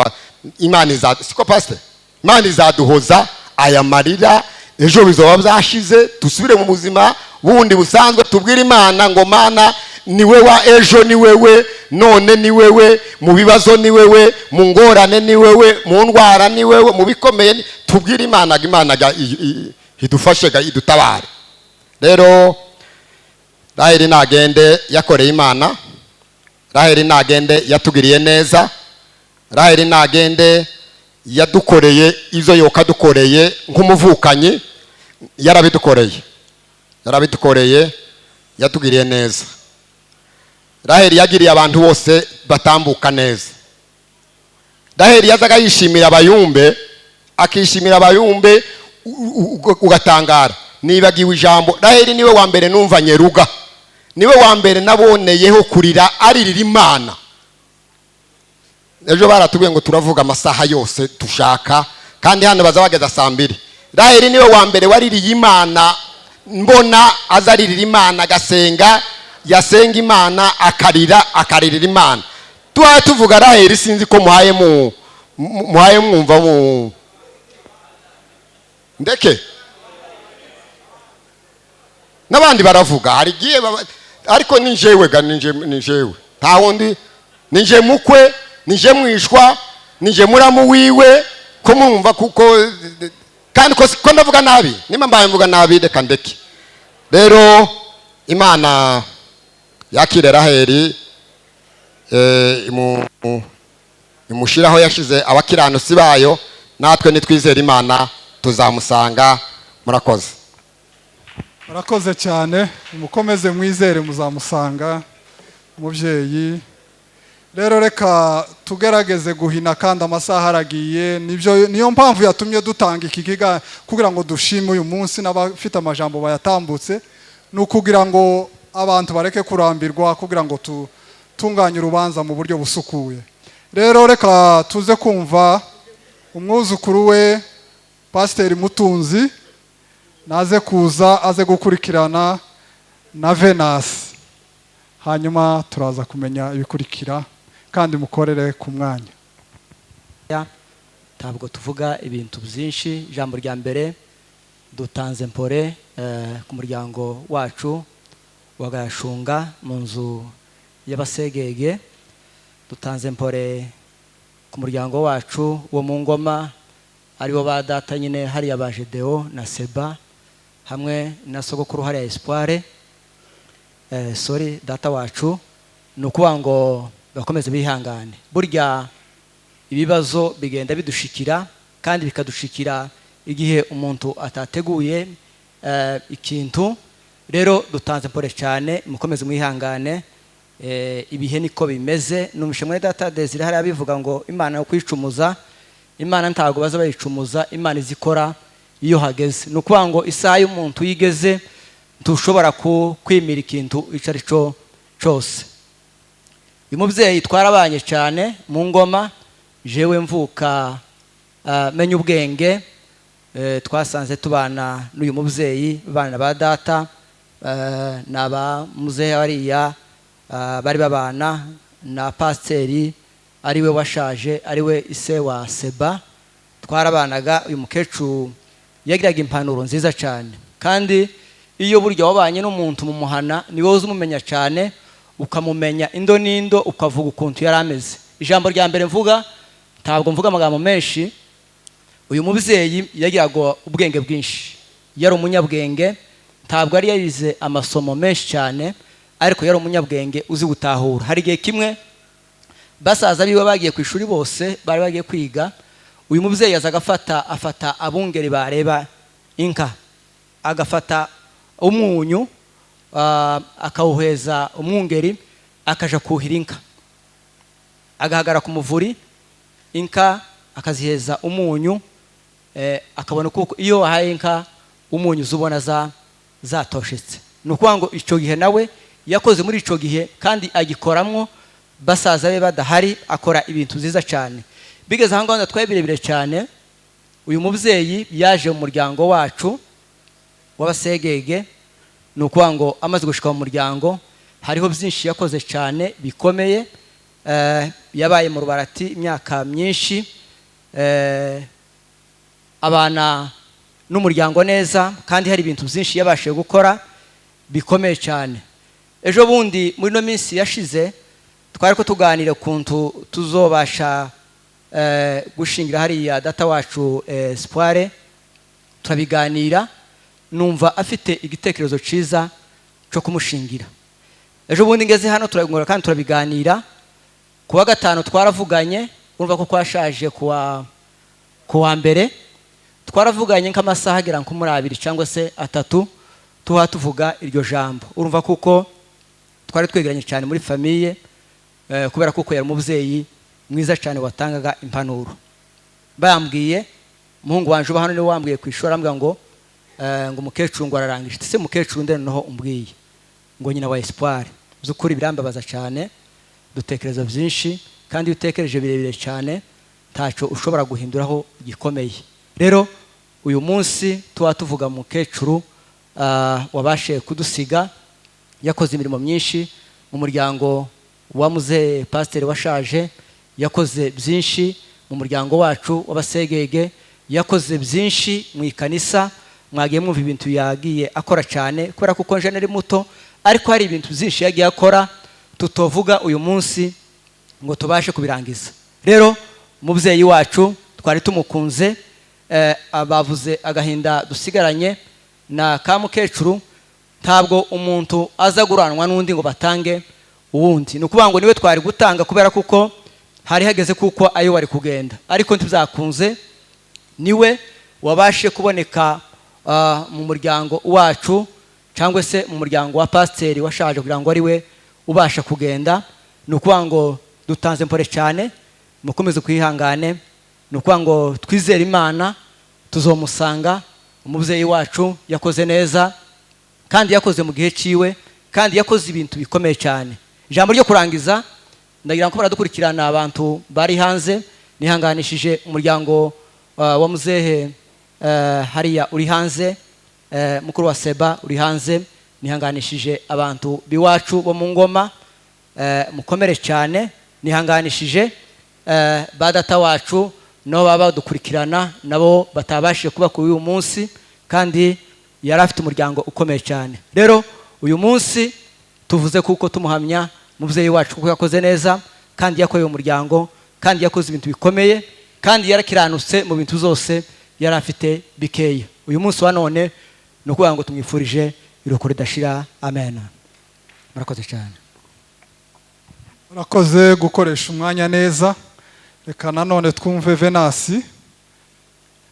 K: Imana iza, siko pastor? Imana izaduhoza aya marira, ejo bizoba byashize, dusubire mu buzima bundi busanzwe, tubwire Imana ngo Mana ni wewe ejo, ni wewe none, ni wewe mu bibazo, ni wewe mu ngorane, ni wewe mu ndwara, ni wewe mu bikomeye. Tubwire Imana, Imana idufashe, idutabare. Rero Raheli nagende yakoreye Imana, Raheli nagende yatugiriye neza, Raheli nagende yadukoreye izo yokadukoreye nk'umuvukanyi, yarabidukoreye, yarabidukoreye, yatugiriye neza. Raheli yagiriye abantu bose batambuka neza. Raheli yazaga yishimira abayumbe, akishimira abayumbe, ugatangara. Nibagiwe ijambo, Raheli niwe wa mbere numva nyeruga, niwe wa mbere naboneyeho kurira aririra Imana. Ejo baratubwiye ngo turavuga amasaha yose dushaka, kandi hano baza bageza saa 2. Raheli niwe wa mbere waririye Imana, mbona azaririra Imana, agasenga, yasenga Imana akarira, akaririra Imana. Tuhaye tuvuga Raheli, sinzi ko muhaye muhaye mwumva mu ndeke n'abandi baravuga hari giye, ariko ni jewe ga, ni jewe, nta wundi, ni je mukwe, ni je mwishwa, ni je muramu wiwe, ko mwumva kuko kandi ko ndavuga nabi, nimba mbaye mvuga nabi reka ndeke. Rero Imana yakire Raheli, imushiraho yashize abakiranutsi bayo, natwe nitwizera Imana tuzamusanga. Murakoze.
G: Murakoze cyane, mukomeze mwizere muzamusanga umubyeyi. Rero reka tugerageze guhina, kandi amasaha aragiye. Nibyo, niyo mpamvu yatumye dutanga iki kiga kugira ngo dushime uyu munsi n'abafite amajambo bayatambutse, ni ukugira ngo abantu bareke kurambirwa, kugira ngo tutunganye urubanza mu buryo busukuye. Rero reka tuze kumva umwuzukuru we Pasiteri Mutunzi, naze kuza aze gukurikirana na Venasi, hanyuma turaza kumenya ibikurikira, kandi mukorere ku mwanya.
L: Ntabwo tuvuga ibintu byinshi. Ijambo rya mbere, dutanze mpore ku muryango wacu wa Gashunga mu nzu y'abasegege, dutanze mpore ku muryango wacu wo mu ngoma, aribo ba data nyine hariya ba Gedeo na Seba hamwe na sogokuru hariya Espoir, sorry data wacu. Ni ukuvuga ngo bakomeze bihangane. Burya ibibazo bigenda bidushikira, kandi bikadushikira igihe umuntu atateguye ikintu. Rero dutanze mpore cyane, mukomeze mwihangane. Ibihe niko bimeze. Numvishe muri data Desire hariya bivuga ngo Imana yo kwicumuza, Imana ntago baza bayicumuza, Imana izikora iyo hageze. Ni ukuvuga ngo isaha y'umuntu yigeze, ntushobora kwimira ikintu icyo ari cyo cyose. Uyu mubyeyi twarabanye cyane mu ngoma, jewe mvuka menya ubwenge, twasanze tubana n'uyu mubyeyi, bana ba data na ba muzehe hariya, bari babana na pasiteri ariwe washaje, ariwe ise wa Seba. Twarabanaga. Uyu mukecuru yagiraga impanuro nziza cyane, kandi iyo burya wabanye n'umuntu mu muhana ni wowe uzumumenya cyane, ukamumenya indo n'indo, ukavuga ukuntu yari ameze. Ijambo rya mbere mvuga, ntabwo mvuga amagambo menshi, uyu mubyeyi yagiraga ubwenge bwinshi, yari umunyabwenge. Ntabwo yari yarize amasomo menshi cyane, ariko yari umunyabwenge uzi gutahura. Hari igihe kimwe basaza biwe bagiye ku ishuri, bose bari bagiye kwiga, uyu mubyeyi aza afata abungeri bareba inka, agafata umunyu akawuheza umwungeri, akaja kuhira inka, agahagara ku muvuri, inka akaziheza umunyu, akabona kuko iyo wahaye inka umunyu uzubona zatoshetse. Ni ukuvuga ngo icyo gihe nawe yakoze muri icyo gihe, kandi agikoramwo basaza be badahari, akora ibintu byiza cyane. Bigeze aho ngaho twari birebire cyane. Uyu mubyeyi yaje mu muryango wacu w'Abasegege. Ni ukuvuga ngo amaze gushika mu muryango hariho byinshi yakoze cyane bikomeye. Yabaye mu Rubarati imyaka myinshi, abana n'umuryango neza, kandi hari ibintu byinshi yabashije gukora bikomeye cyane. Ejo bundi muri ino minsi yashize twari ko tuganira ukuntu tuzobasha gushingira hariya data wacu Espoir, turabiganira, numva afite igitekerezo cyiza cyo kumushingira. Ejo bundi ngeze hano turabikora kandi turabiganira. Ku wa gatanu twaravuganye, urumva ko kwashaje kuwa mbere twaravuganye nk'amasaha agera nko muri 2 cyangwa se 3, tuha tuvuga iryo jambo. Urumva kuko twari twegeranye cyane muri famille, kubera kuko yari umubyeyi mwiza cyane watangaga impanuro. Bambwiye umuhungu wanje uba hano niwe wambwiye ku ishuri, arambwira ngo ngo umukecuru ngo ararangije. Ese mukecuru nde noneho umbwiye ngo nyina wa Espoir? By'ukuri birambabaza cyane, dutekereza byinshi, kandi iyo utekereje birebire cyane ntacyo ushobora guhinduraho gikomeye. Rero uyu munsi tuba tuvuga mukecuru wabashe kudusiga, yakoze imirimo myinshi mu muryango wa muzehe pasiteri washaje, yakoze byinshi mu muryango wacu w'Abasegege, yakoze byinshi mu ikanisa. Mwagiye mwumva ibintu yagiye akora cyane, kubera kuko nje nari muto, ariko hari ibintu byinshi yagiye akora tutovuga uyu munsi ngo tubashe kubirangiza. Rero umubyeyi wacu twari tumukunze, abavuze agahinda dusigaranye na ka mukecuru. Ntabwo umuntu aza guranwa n'undi ngo batange uwundi, ni ukuvuga ngo niwe twari gutanga kubera kuko hari hageze kuko ayo wari kugenda, ariko ntibyakunze. Niwe wabashe kuboneka mu muryango wacu cyangwa se mu muryango wa pasiteri washaje kugira ngo ari we ubasha kugenda. Ni ukuvuga ngo dutanze mpore cyane, mukomeze kwihangane. Ni ukuvuga ngo twizere Imana tuzomusanga. Umubyeyi wacu yakoze neza, kandi yakoze mu gihe ciwe, kandi yakoze ibintu bikomeye cyane. Ijambo ryo kurangiza ndagira ngo baradukurikirana abantu bari hanze, nihanganishije umuryango wa muzehe hariya uri hanze, mukuru wa Seba uri hanze, nihanganishije abantu biwacu bo mu ngoma, mukomere cyane. Nihanganishije ba data wacu nabo baba badukurikirana, nabo batabashije kuba kuri uyu munsi, kandi yari afite umuryango ukomeye cyane. Rero uyu munsi tuvuze kuko tumuhamya mubyeyi wacu kuko yakoze neza, kandi yakoreye umuryango, kandi yakoze ibintu bikomeye, kandi yarakiranutse mu bintu zose yari afite bikeya. Uyu munsi wa none ni ukuvuga ngo tumwifurije iruhuko ridashira. Amen. Murakoze cyane.
G: Murakoze gukoresha umwanya neza. Reka nanone twumve Venasi.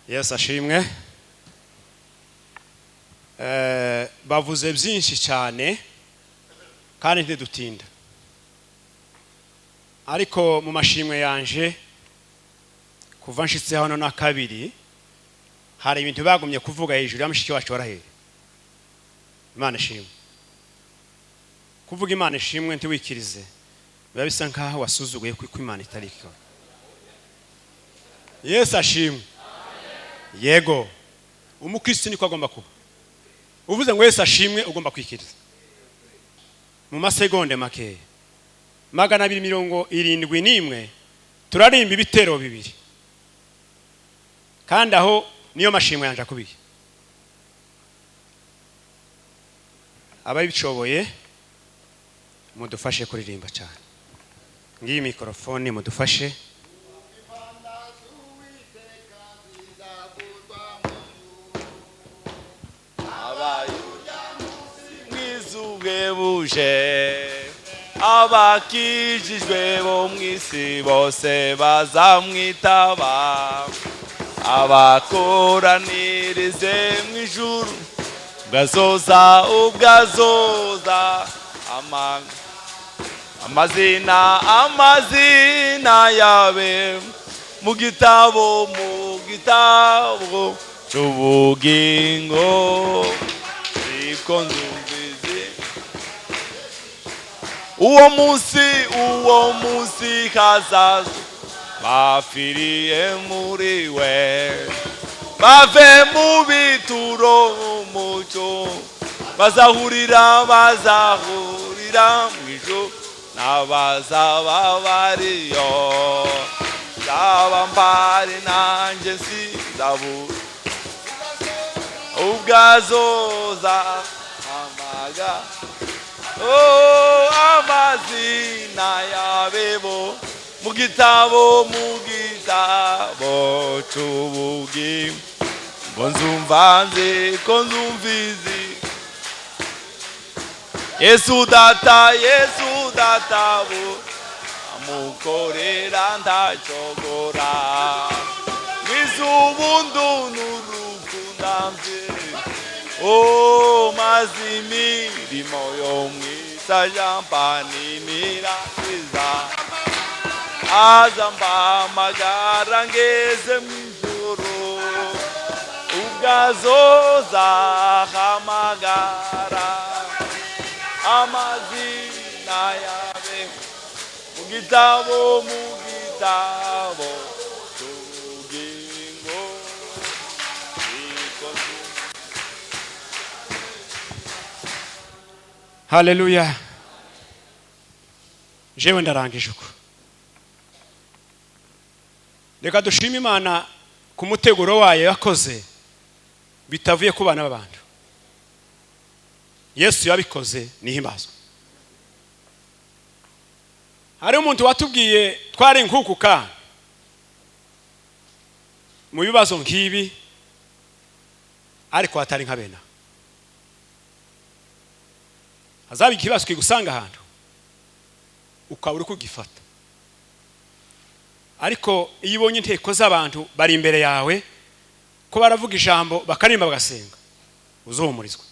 M: Yesu ashimwe. Bavuze byinshi cyane kandi ntidutinda, ariko mu mashimwe yanje kuva nshitse hano na kabiri hari ibintu bagumye kuvuga hejuru ya mushiki wacu warahera. Imana ishimwe. Kuvuga Imana ishimwe ntiwikirize, Biba bisa nkaho wasuzuguye kuko Imana itari ikora. Yesu ashimwe. Yego, umukristo niko agomba kuba. Uvuze ngo Yesu ashimwe, ugomba kwikiriza mu masegonde makeya. 271 turarimba ibitero bibiri, kandi aho niyo mashimwe yanje akubiye. Ababishoboye mudufashe kuririmba cyane. Ngiyi mikrofone, mudufashe.
N: Buje abakijijwe bo mw'isi bose bazamwitaba, abakoranirize mw'ijuru ubwazoza ubwazoza amazina amazina yabe mu gitabo c'ubugingo. Siko nzumvizi uwo munsi hazaza bafiriye muri we, bave mu bituro umucyo, bazahurira mw'ijuru n'abazaba bariyo. Nzaba mpari nanjye sinzabura ubwazoza amaga amazina yabebo mu gitabo c'ubugingo. Ngo nzumva nzi ko nzumvizi Yesu data bu amukorera ndacogora mw'izubundu n'urukundamvye mazi imirimo yo mwisa jambaninirakiza aza mbamagara ngeze mw'ijuru ubwazoza hamagara amazina yabe mu gitabo c'ubugingo.
M: Haleluya. Jewe ndarangije uko. Reka dushime Imana ku muteguro wayo yakoze bitavuye ku bana b'abantu. Yesu yabikoze nihimbazwe. Hari umuntu watubwiye twari nkukuka mu bibazo nkibi, ariko atari nka bena. Hazaba ikibazo kigusanga ahantu ukabura kugifata, ariko iyo ubonye inteko z'abantu bari imbere yawe ko baravuga ijambo bakarimba bagasenga, uzuhumurizwa.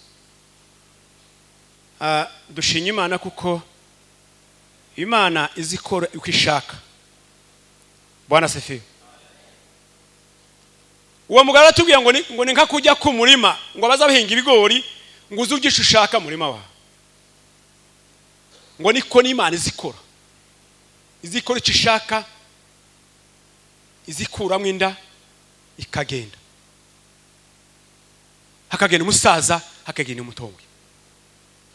M: Dushinye Imana kuko Imana izikora uko ishaka. Bwana sifiwe. Uwo mugabo atubwiye ngo ni nka kujya ku murima ngo bazabahinga ibigori ngo uzugishe ushaka murima wawe, ngo niko n'Imana izikora icyo ishaka, izikuramo inda ikagenda, hakagenda umusaza, hakagenda umutowe.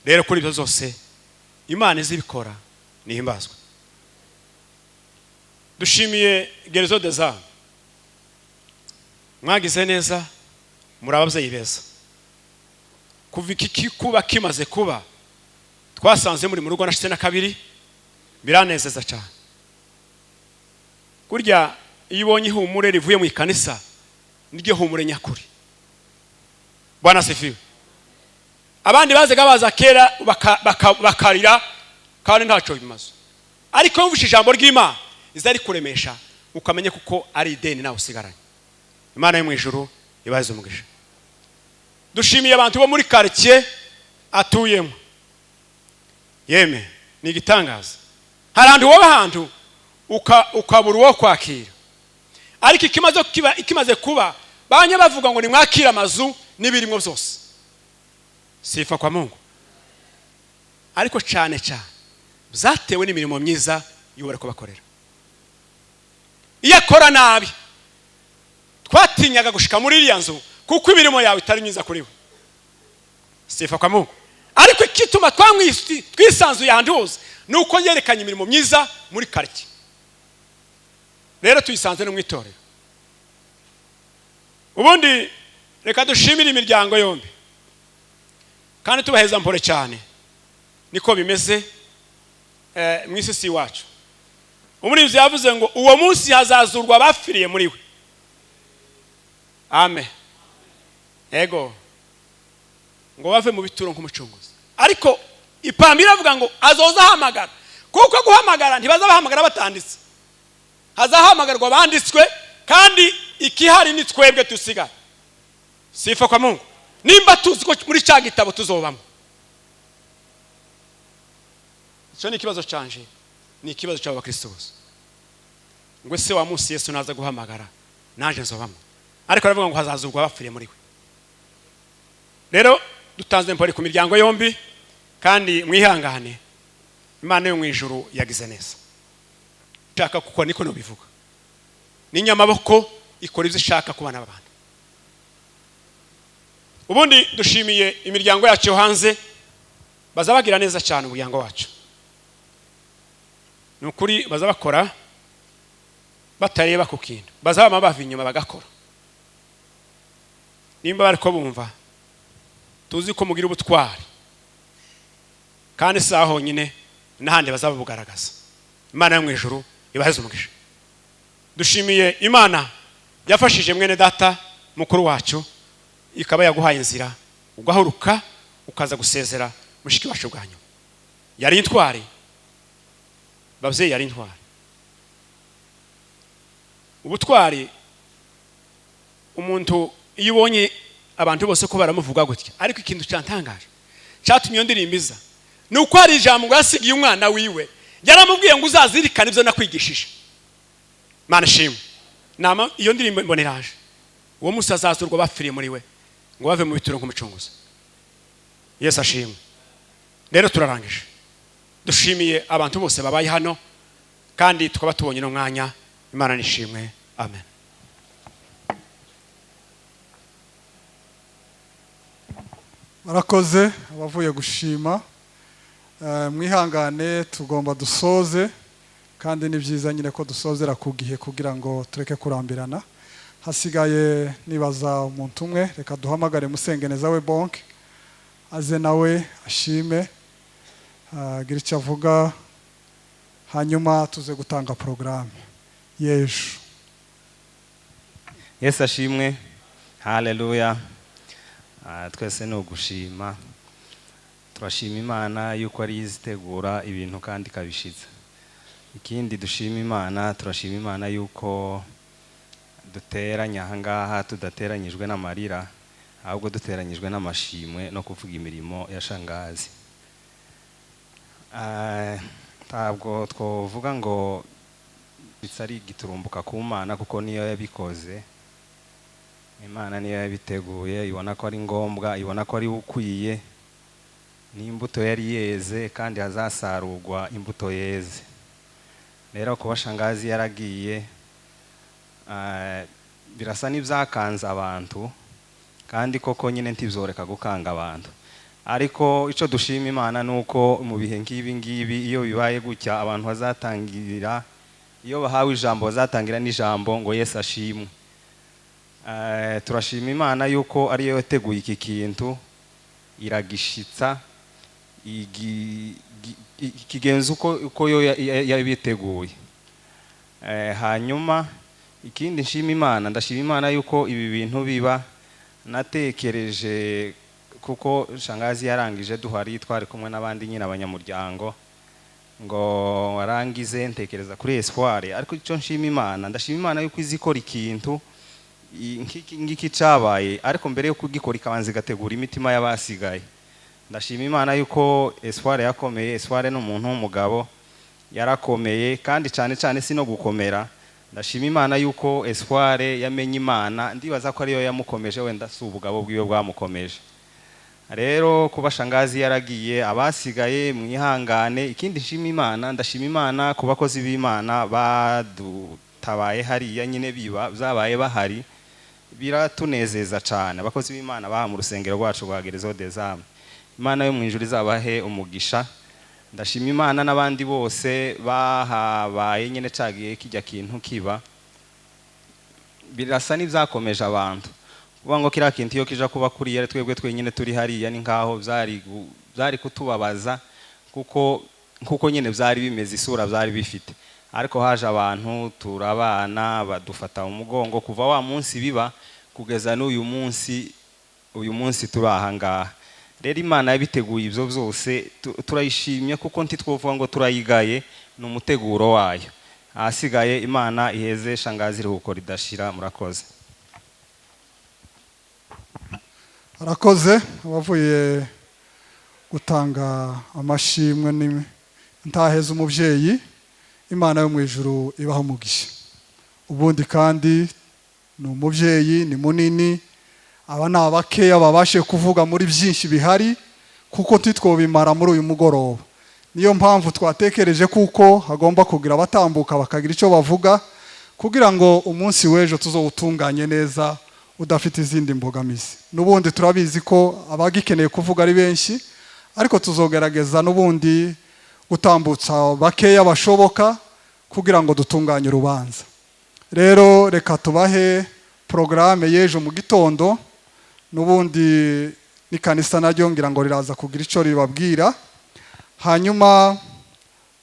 M: Rero kuri ibyo zose Imana izibikora nihimbazwe. Dushimiye Gerezo des Âmes, mwagize neza, muri ababyeyi beza. Kuva iki kuba kimaze kuba twasanze muri mu rugo nashitse na kabiri, biranezeza cyane. Kurya iyo ubonye ihumure rivuye mu ikanisa niryo humure nyakuri. Bwana sifiwe. Abandi bazaga baza kera bakarira kandi ntacyo bimaze, ariko wumvise ijambo ry'Imana izari kuremesha ukamenye kuko ari ideni nawe usigaranye. Imana yo mu ijuru ibaze umugisha. Dushimiye abantu bo muri quartier atuyemo. Yeme ni igitangaza. Hari ahantu wowe ahantu ukabura uwo kwakira, ariko ikimaze kuba banye bavuga ngo nimwakira amazu n'ibirimo byose. Sifa kwa Mungu. Ariko cyane cyane Byatewe n'imirimo myiza y'uwo ariko bakorera. Iyo akora nabi, twatinyaga gushika muri iriya nzu, kuko imirimo yawe itari myiza kuri we. Sifa kwa Mungu. Ariko ikituma twisanzuye ahantu hose ni uko yerekanye imirimo myiza muri karitsiye. Rero tuyisanze no mu itorero. Ubundi reka dushimire imiryango yombi kandi tubaheza mpore cyane. Niko bimeze mu isi si iwacu. Umurinzi yavuze ngo uwo munsi hazazurwa abapfiriye muri we. Amen. Ego, ngo bave mu bituro nk'umucunguzi. Ariko ipamba iravuga ngo azoza ahamagara, kuko guhamagara ntibazabahamagara batanditse, hazahamagarwa abanditswe, kandi ikihari ni twebwe dusigaye. Sifa kwa Mungu. Nimba tuzi ko muri cya gitabo tuzobamo, icyo ni ikibazo canje, ni ikibazo cy'abakristo bose. Ngo ese wa munsi Yesu naza guhamagara, naje nzobamo? Ariko aravuga ngo hazazurwa abapfiriye muri we. Rero dutanze mpore ku miryango yombi, kandi mwihangane, Imana yo mu ijuru yagize neza. Nshaka kuko niko nobivuga, n'inyamaboko ikora ibyo ishaka ku bana b'abantu. Ubundi dushimiye imiryango yacu yo hanze, baza bagira neza cyane. Umuryango wacu ni ukuri baza bakora batareba ku kintu, baza bama bava inyuma bagakora. Nimba bariko bumva, tuzi ko mugira ubutwari, kandi si aho honyine, n'ahandi bazaba bugaragaza. Imana yo mu ijuru ibaheze umugisha. Dushimiye Imana yafashije mwene data mukuru wacu, ikaba yaguhaye inzira ugahuruka ukaza gusezera mushiki wacu bwa nyuma. Yari intwari, babyeyi, yari intwari. Ubutwari, umuntu iyo ubonye abantu bose ko baramuvuga gutya. Ariko ikintu cyantangaje cyatumye iyo ndirimbo iza ni uko hari ijambo ngo yasigiye umwana wiwe, yaramubwiye ngo uzazirikane ibyo nakwigishije. Mana ishimwe. Nama iyo ndirimbo mbona iraje. Uwo munsi azazurwa bapfiriye muri we, ngo bave mu bituro nk'umucunguzi. Yesu ashimwe. Rero turarangije, dushimiye abantu bose babaye hano, kandi tukaba tubonye n'umwanya. Imana nishimwe. Amen.
G: Barakoze abavuye gushima. Mwihangane, tugomba dusoze, kandi ni byiza nyine ko dusozera ku gihe kugira ngo tureke kurambirana. Hasigaye nibaza umuntu umwe, reka duhamagare Musengeneza we Bonke, aze nawe ashime, agira icyo avuga, hanyuma tuze gutanga porogaramu y'ejo.
O: Yesu ashimwe. Haleluya. Twese ni ugushima. Turashima Imana yuko ari izitegura ibintu kandi ikabishitsa. Ikindi dushima Imana, turashima Imana yuko duteranya ahangaha tudateranyijwe n'amarira, ahubwo duteranyijwe n'amashimwe no kuvuga imirimo ya shangazi. Ntabwo twovuga ngo bitari giturumbuka ku Mana, kuko niyo yabikoze. Imana niyo yabiteguye, ibona ko ari ngombwa, ibona ko ari ukwiye. N'imbuto yari yeze kandi hazasarurwa imbuto yeze. Rero kuba shangazi yaragiye, birasa n'ibyakanze abantu, kandi koko nyine ntibyoreka gukanga abantu. Ariko ico dushima Imana nuko mu bihe nk'ibi ngibi iyo bibaye gutya, abantu bazatangira, iyo bahawe ijambo bazatangira n'ijambo ngo Yesu ashimwe. Turashima Imana yuko ariyo yateguye iki kintu, iragishitsa, ikigenza uko yo yabiteguye. Hanyuma ikindi nshima Imana, ndashima Imana yuko ibi bintu biba natekereje, kuko shangazi yarangije duhari, twari kumwe n'abandi nyine abanyamuryango, ngo warangize ntekereza kuri Espoir. Ariko icyo nshima Imana, ndashima Imana yuko izikora ikintu nk'iki ngiki cabaye, ariko mbere yo kugikora ikabanza igategura imitima y'abasigaye. Ndashima Imana yuko Espoir yakomeye. Espoir ni umuntu w'umugabo, yarakomeye, kandi cyane cyane si no gukomera. Ndashima Imana yuko Espoir yamenye Imana, ndibaza ko ariyo yamukomeje, wenda si ubugabo bwiwe bwamukomeje. Rero kuba shangazi yaragiye, abasigaye mwihangane. Ikindi nshima Imana, ndashima Imana ku bakozi b'Imana badutabaye hariya nyine, biba byabaye bahari, biratunezeza cyane. Abakozi b'Imana baha mu rusengero rwacu rwa Guérison des Âmes, Imana yo mu ijuru izabahe umugisha. Ndashima Imana n'abandi bose bahabaye nyine cagiye kijya kintu kiba, birasa n'ibyakomeje abantu kuvuga ngo kiriya kintu iyo kija kuba kuriya twebwe twenyine turi hariya, ni nkaho byari kutubabaza, kuko nkuko nyine byari bimeze, isura byari bifite. Ariko haje abantu turabana, badufata mu mugongo kuva wa munsi biba kugeza n'uyu munsi. Uyu munsi turi aha ngaha. Rero Imana yabiteguye ibyo byose, turayishimye, kuko ntitwovuga ngo turayigaye, ni umuteguro wayo. Ahasigaye Imana iheze shangazi iruhuko ridashira. Murakoze.
G: Arakoze abavuye gutanga amashimwe n'intaheza umubyeyi. Imana yo mu ijuru ibaha umugisha. Ubundi kandi ni umubyeyi, ni munini. Aba ni abakeya babashe kuvuga muri byinshi bihari, kuko titwobimara muri uyu mugoroba. Niyo mpamvu twatekereje kuko hagomba kugira abatambuka bakagira icyo bavuga, kugira ngo umunsi w'ejo tuzowutunganye neza udafite izindi mbogamizi. N'ubundi turabizi ko abagikeneye kuvuga ari benshi, ariko tuzogerageza n'ubundi gutambutsa bakeya bashoboka kugira ngo dutunganye urubanza. Rero reka tubahe porogaramu y'ejo mu gitondo. N'ubundi n'ikanisa naryo ngira ngo riraza kugira icyo ribabwira. Hanyuma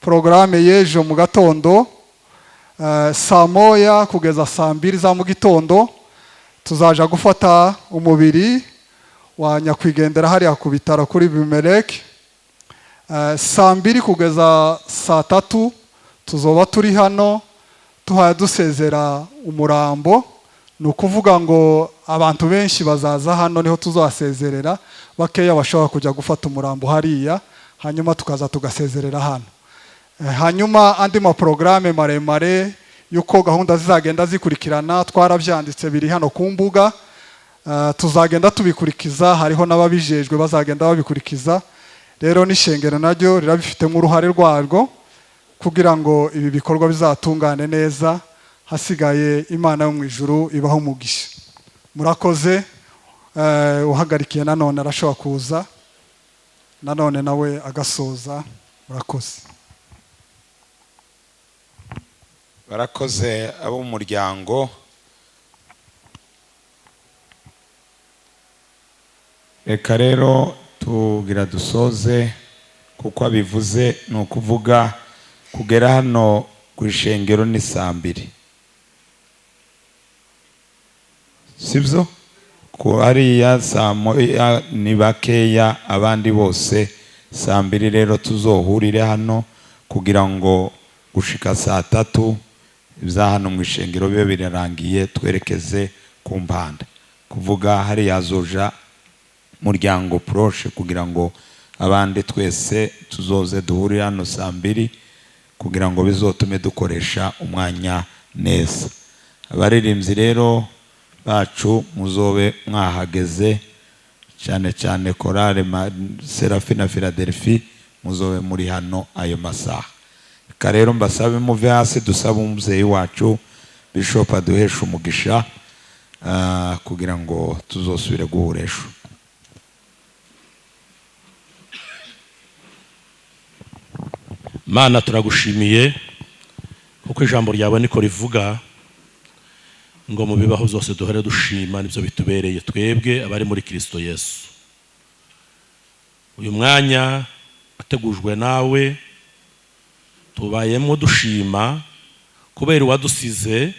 G: porogaramu y'ejo mu gatondo, 1:00 kugeza 2:00 za mu gitondo, tuzaja gufata umubiri wa nyakwigendera hariya ku bitaro kuri Bimeleki. 2:00 kugeza 3:00 tuzoba turi hano tuhaya dusezera umurambo. Ni ukuvuga ngo abantu benshi bazaza hano, niho tuzasezerera. Bakeya bashobora kujya gufata umurambo hariya, hanyuma tukaza tugasezerera hano. Hanyuma andi maporogaramu maremare y'uko gahunda zizagenda zikurikirana twarabyanditse, biri hano ku mbuga. Tuzagenda tubikurikiza, hariho n'ababijejwe bazagenda babikurikiza. Rero n'ishengero naryo rirabifitemo uruhare rwarwo kugira ngo ibi bikorwa bizatungane neza. Hasigaye Imana yo mu ijuru ibaho umugisha. Murakoze. Uhagarikiye nanone arashobora kuza nanone nawe agasoza. Murakoze.
F: Barakoze abo mu muryango. Reka rero tugira dusoze, kuko abivuze ni ukuvuga kugera hano ku ishengero ni 2:00, sibyo? Ku hariya 1:00 ni bakeya, abandi bose 2:00. Rero tuzohurire hano kugira ngo gushika 3:00 ibya hano mu ishengero bibe birarangiye, twerekeze ku mpanda. Kuvuga hariya zoja muryango proche, kugira ngo abandi twese tuzoze duhurire hano 2:00, kugira ngo bizotume dukoresha umwanya neza. Abaririmbyi rero bacu muzobe mwahageze, cyane cyane chorale Serafina Philadelphie, muzobe muri hano ayo masaha. Reka rero mbasabe muve hasi, dusabe umubyeyi wacu Bishop aduheshe umugisha, kugira ngo tuzosubire guhura ejo.
P: Mana, turagushimiye kuko ijambo ryawe niko rivuga ngo mu bibaho byose duhore dushima, nibyo bitubereye twebwe abari muri Kristo Yesu. Uyu mwanya wategujwe nawe, tubayemo dushima kubera uwadusize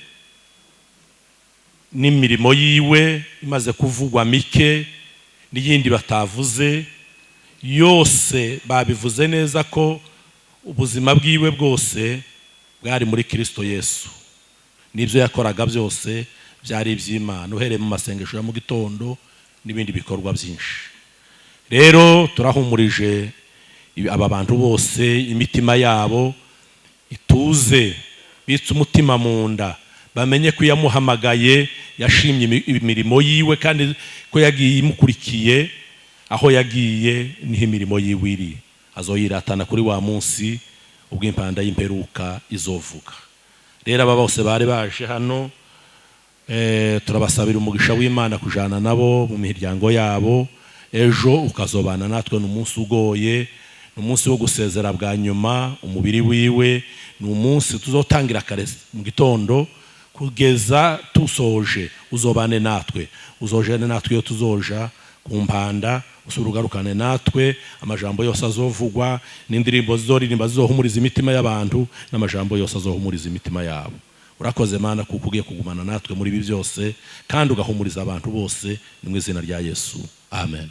P: n'imirimo yiwe imaze kuvugwa mike n'iyindi batavuze yose. Babivuze neza ko ubuzima bwiwe bwose bwari muri Kristo Yesu, n'ibyo yakoraga byose byari iby'Imana, uhereye mu masengesho ya mu gitondo n'ibindi bikorwa byinshi. Rero turahumurije aba bantu bose, imitima yabo ituze, bitse umutima mu nda, bamenye ko yamuhamagaye, yashimye imirimo yiwe kandi ko yagiye imukurikiye. Aho yagiye niho imirimo yiwe iri, azoyiratana kuri wa munsi ubwo impanda y'imperuka izovuga. Rero aba bose bari baje hano, turabasabira umugisha w'Imana kujana nabo mu miryango yabo. Ejo ukazobana natwe. Ni umunsi ugoye, ni umunsi wo gusezera bwa nyuma umubiri wiwe. Ni umunsi tuzotangira kare mu gitondo kugeza tusoje. Uzobane natwe, uzojane natwe iyo tuzoja ku mpanda, usubire ugarukane natwe. Amajambo yose azovugwa n'indirimbo zizoririmba zizohumuriza imitima y'abantu, n'amajambo yose azohumuriza imitima yabo. Urakoze Mana, kuko ugiye kugumana natwe muri ibi byose kandi ugahumuriza abantu bose. Ni mu izina rya Yesu, amen.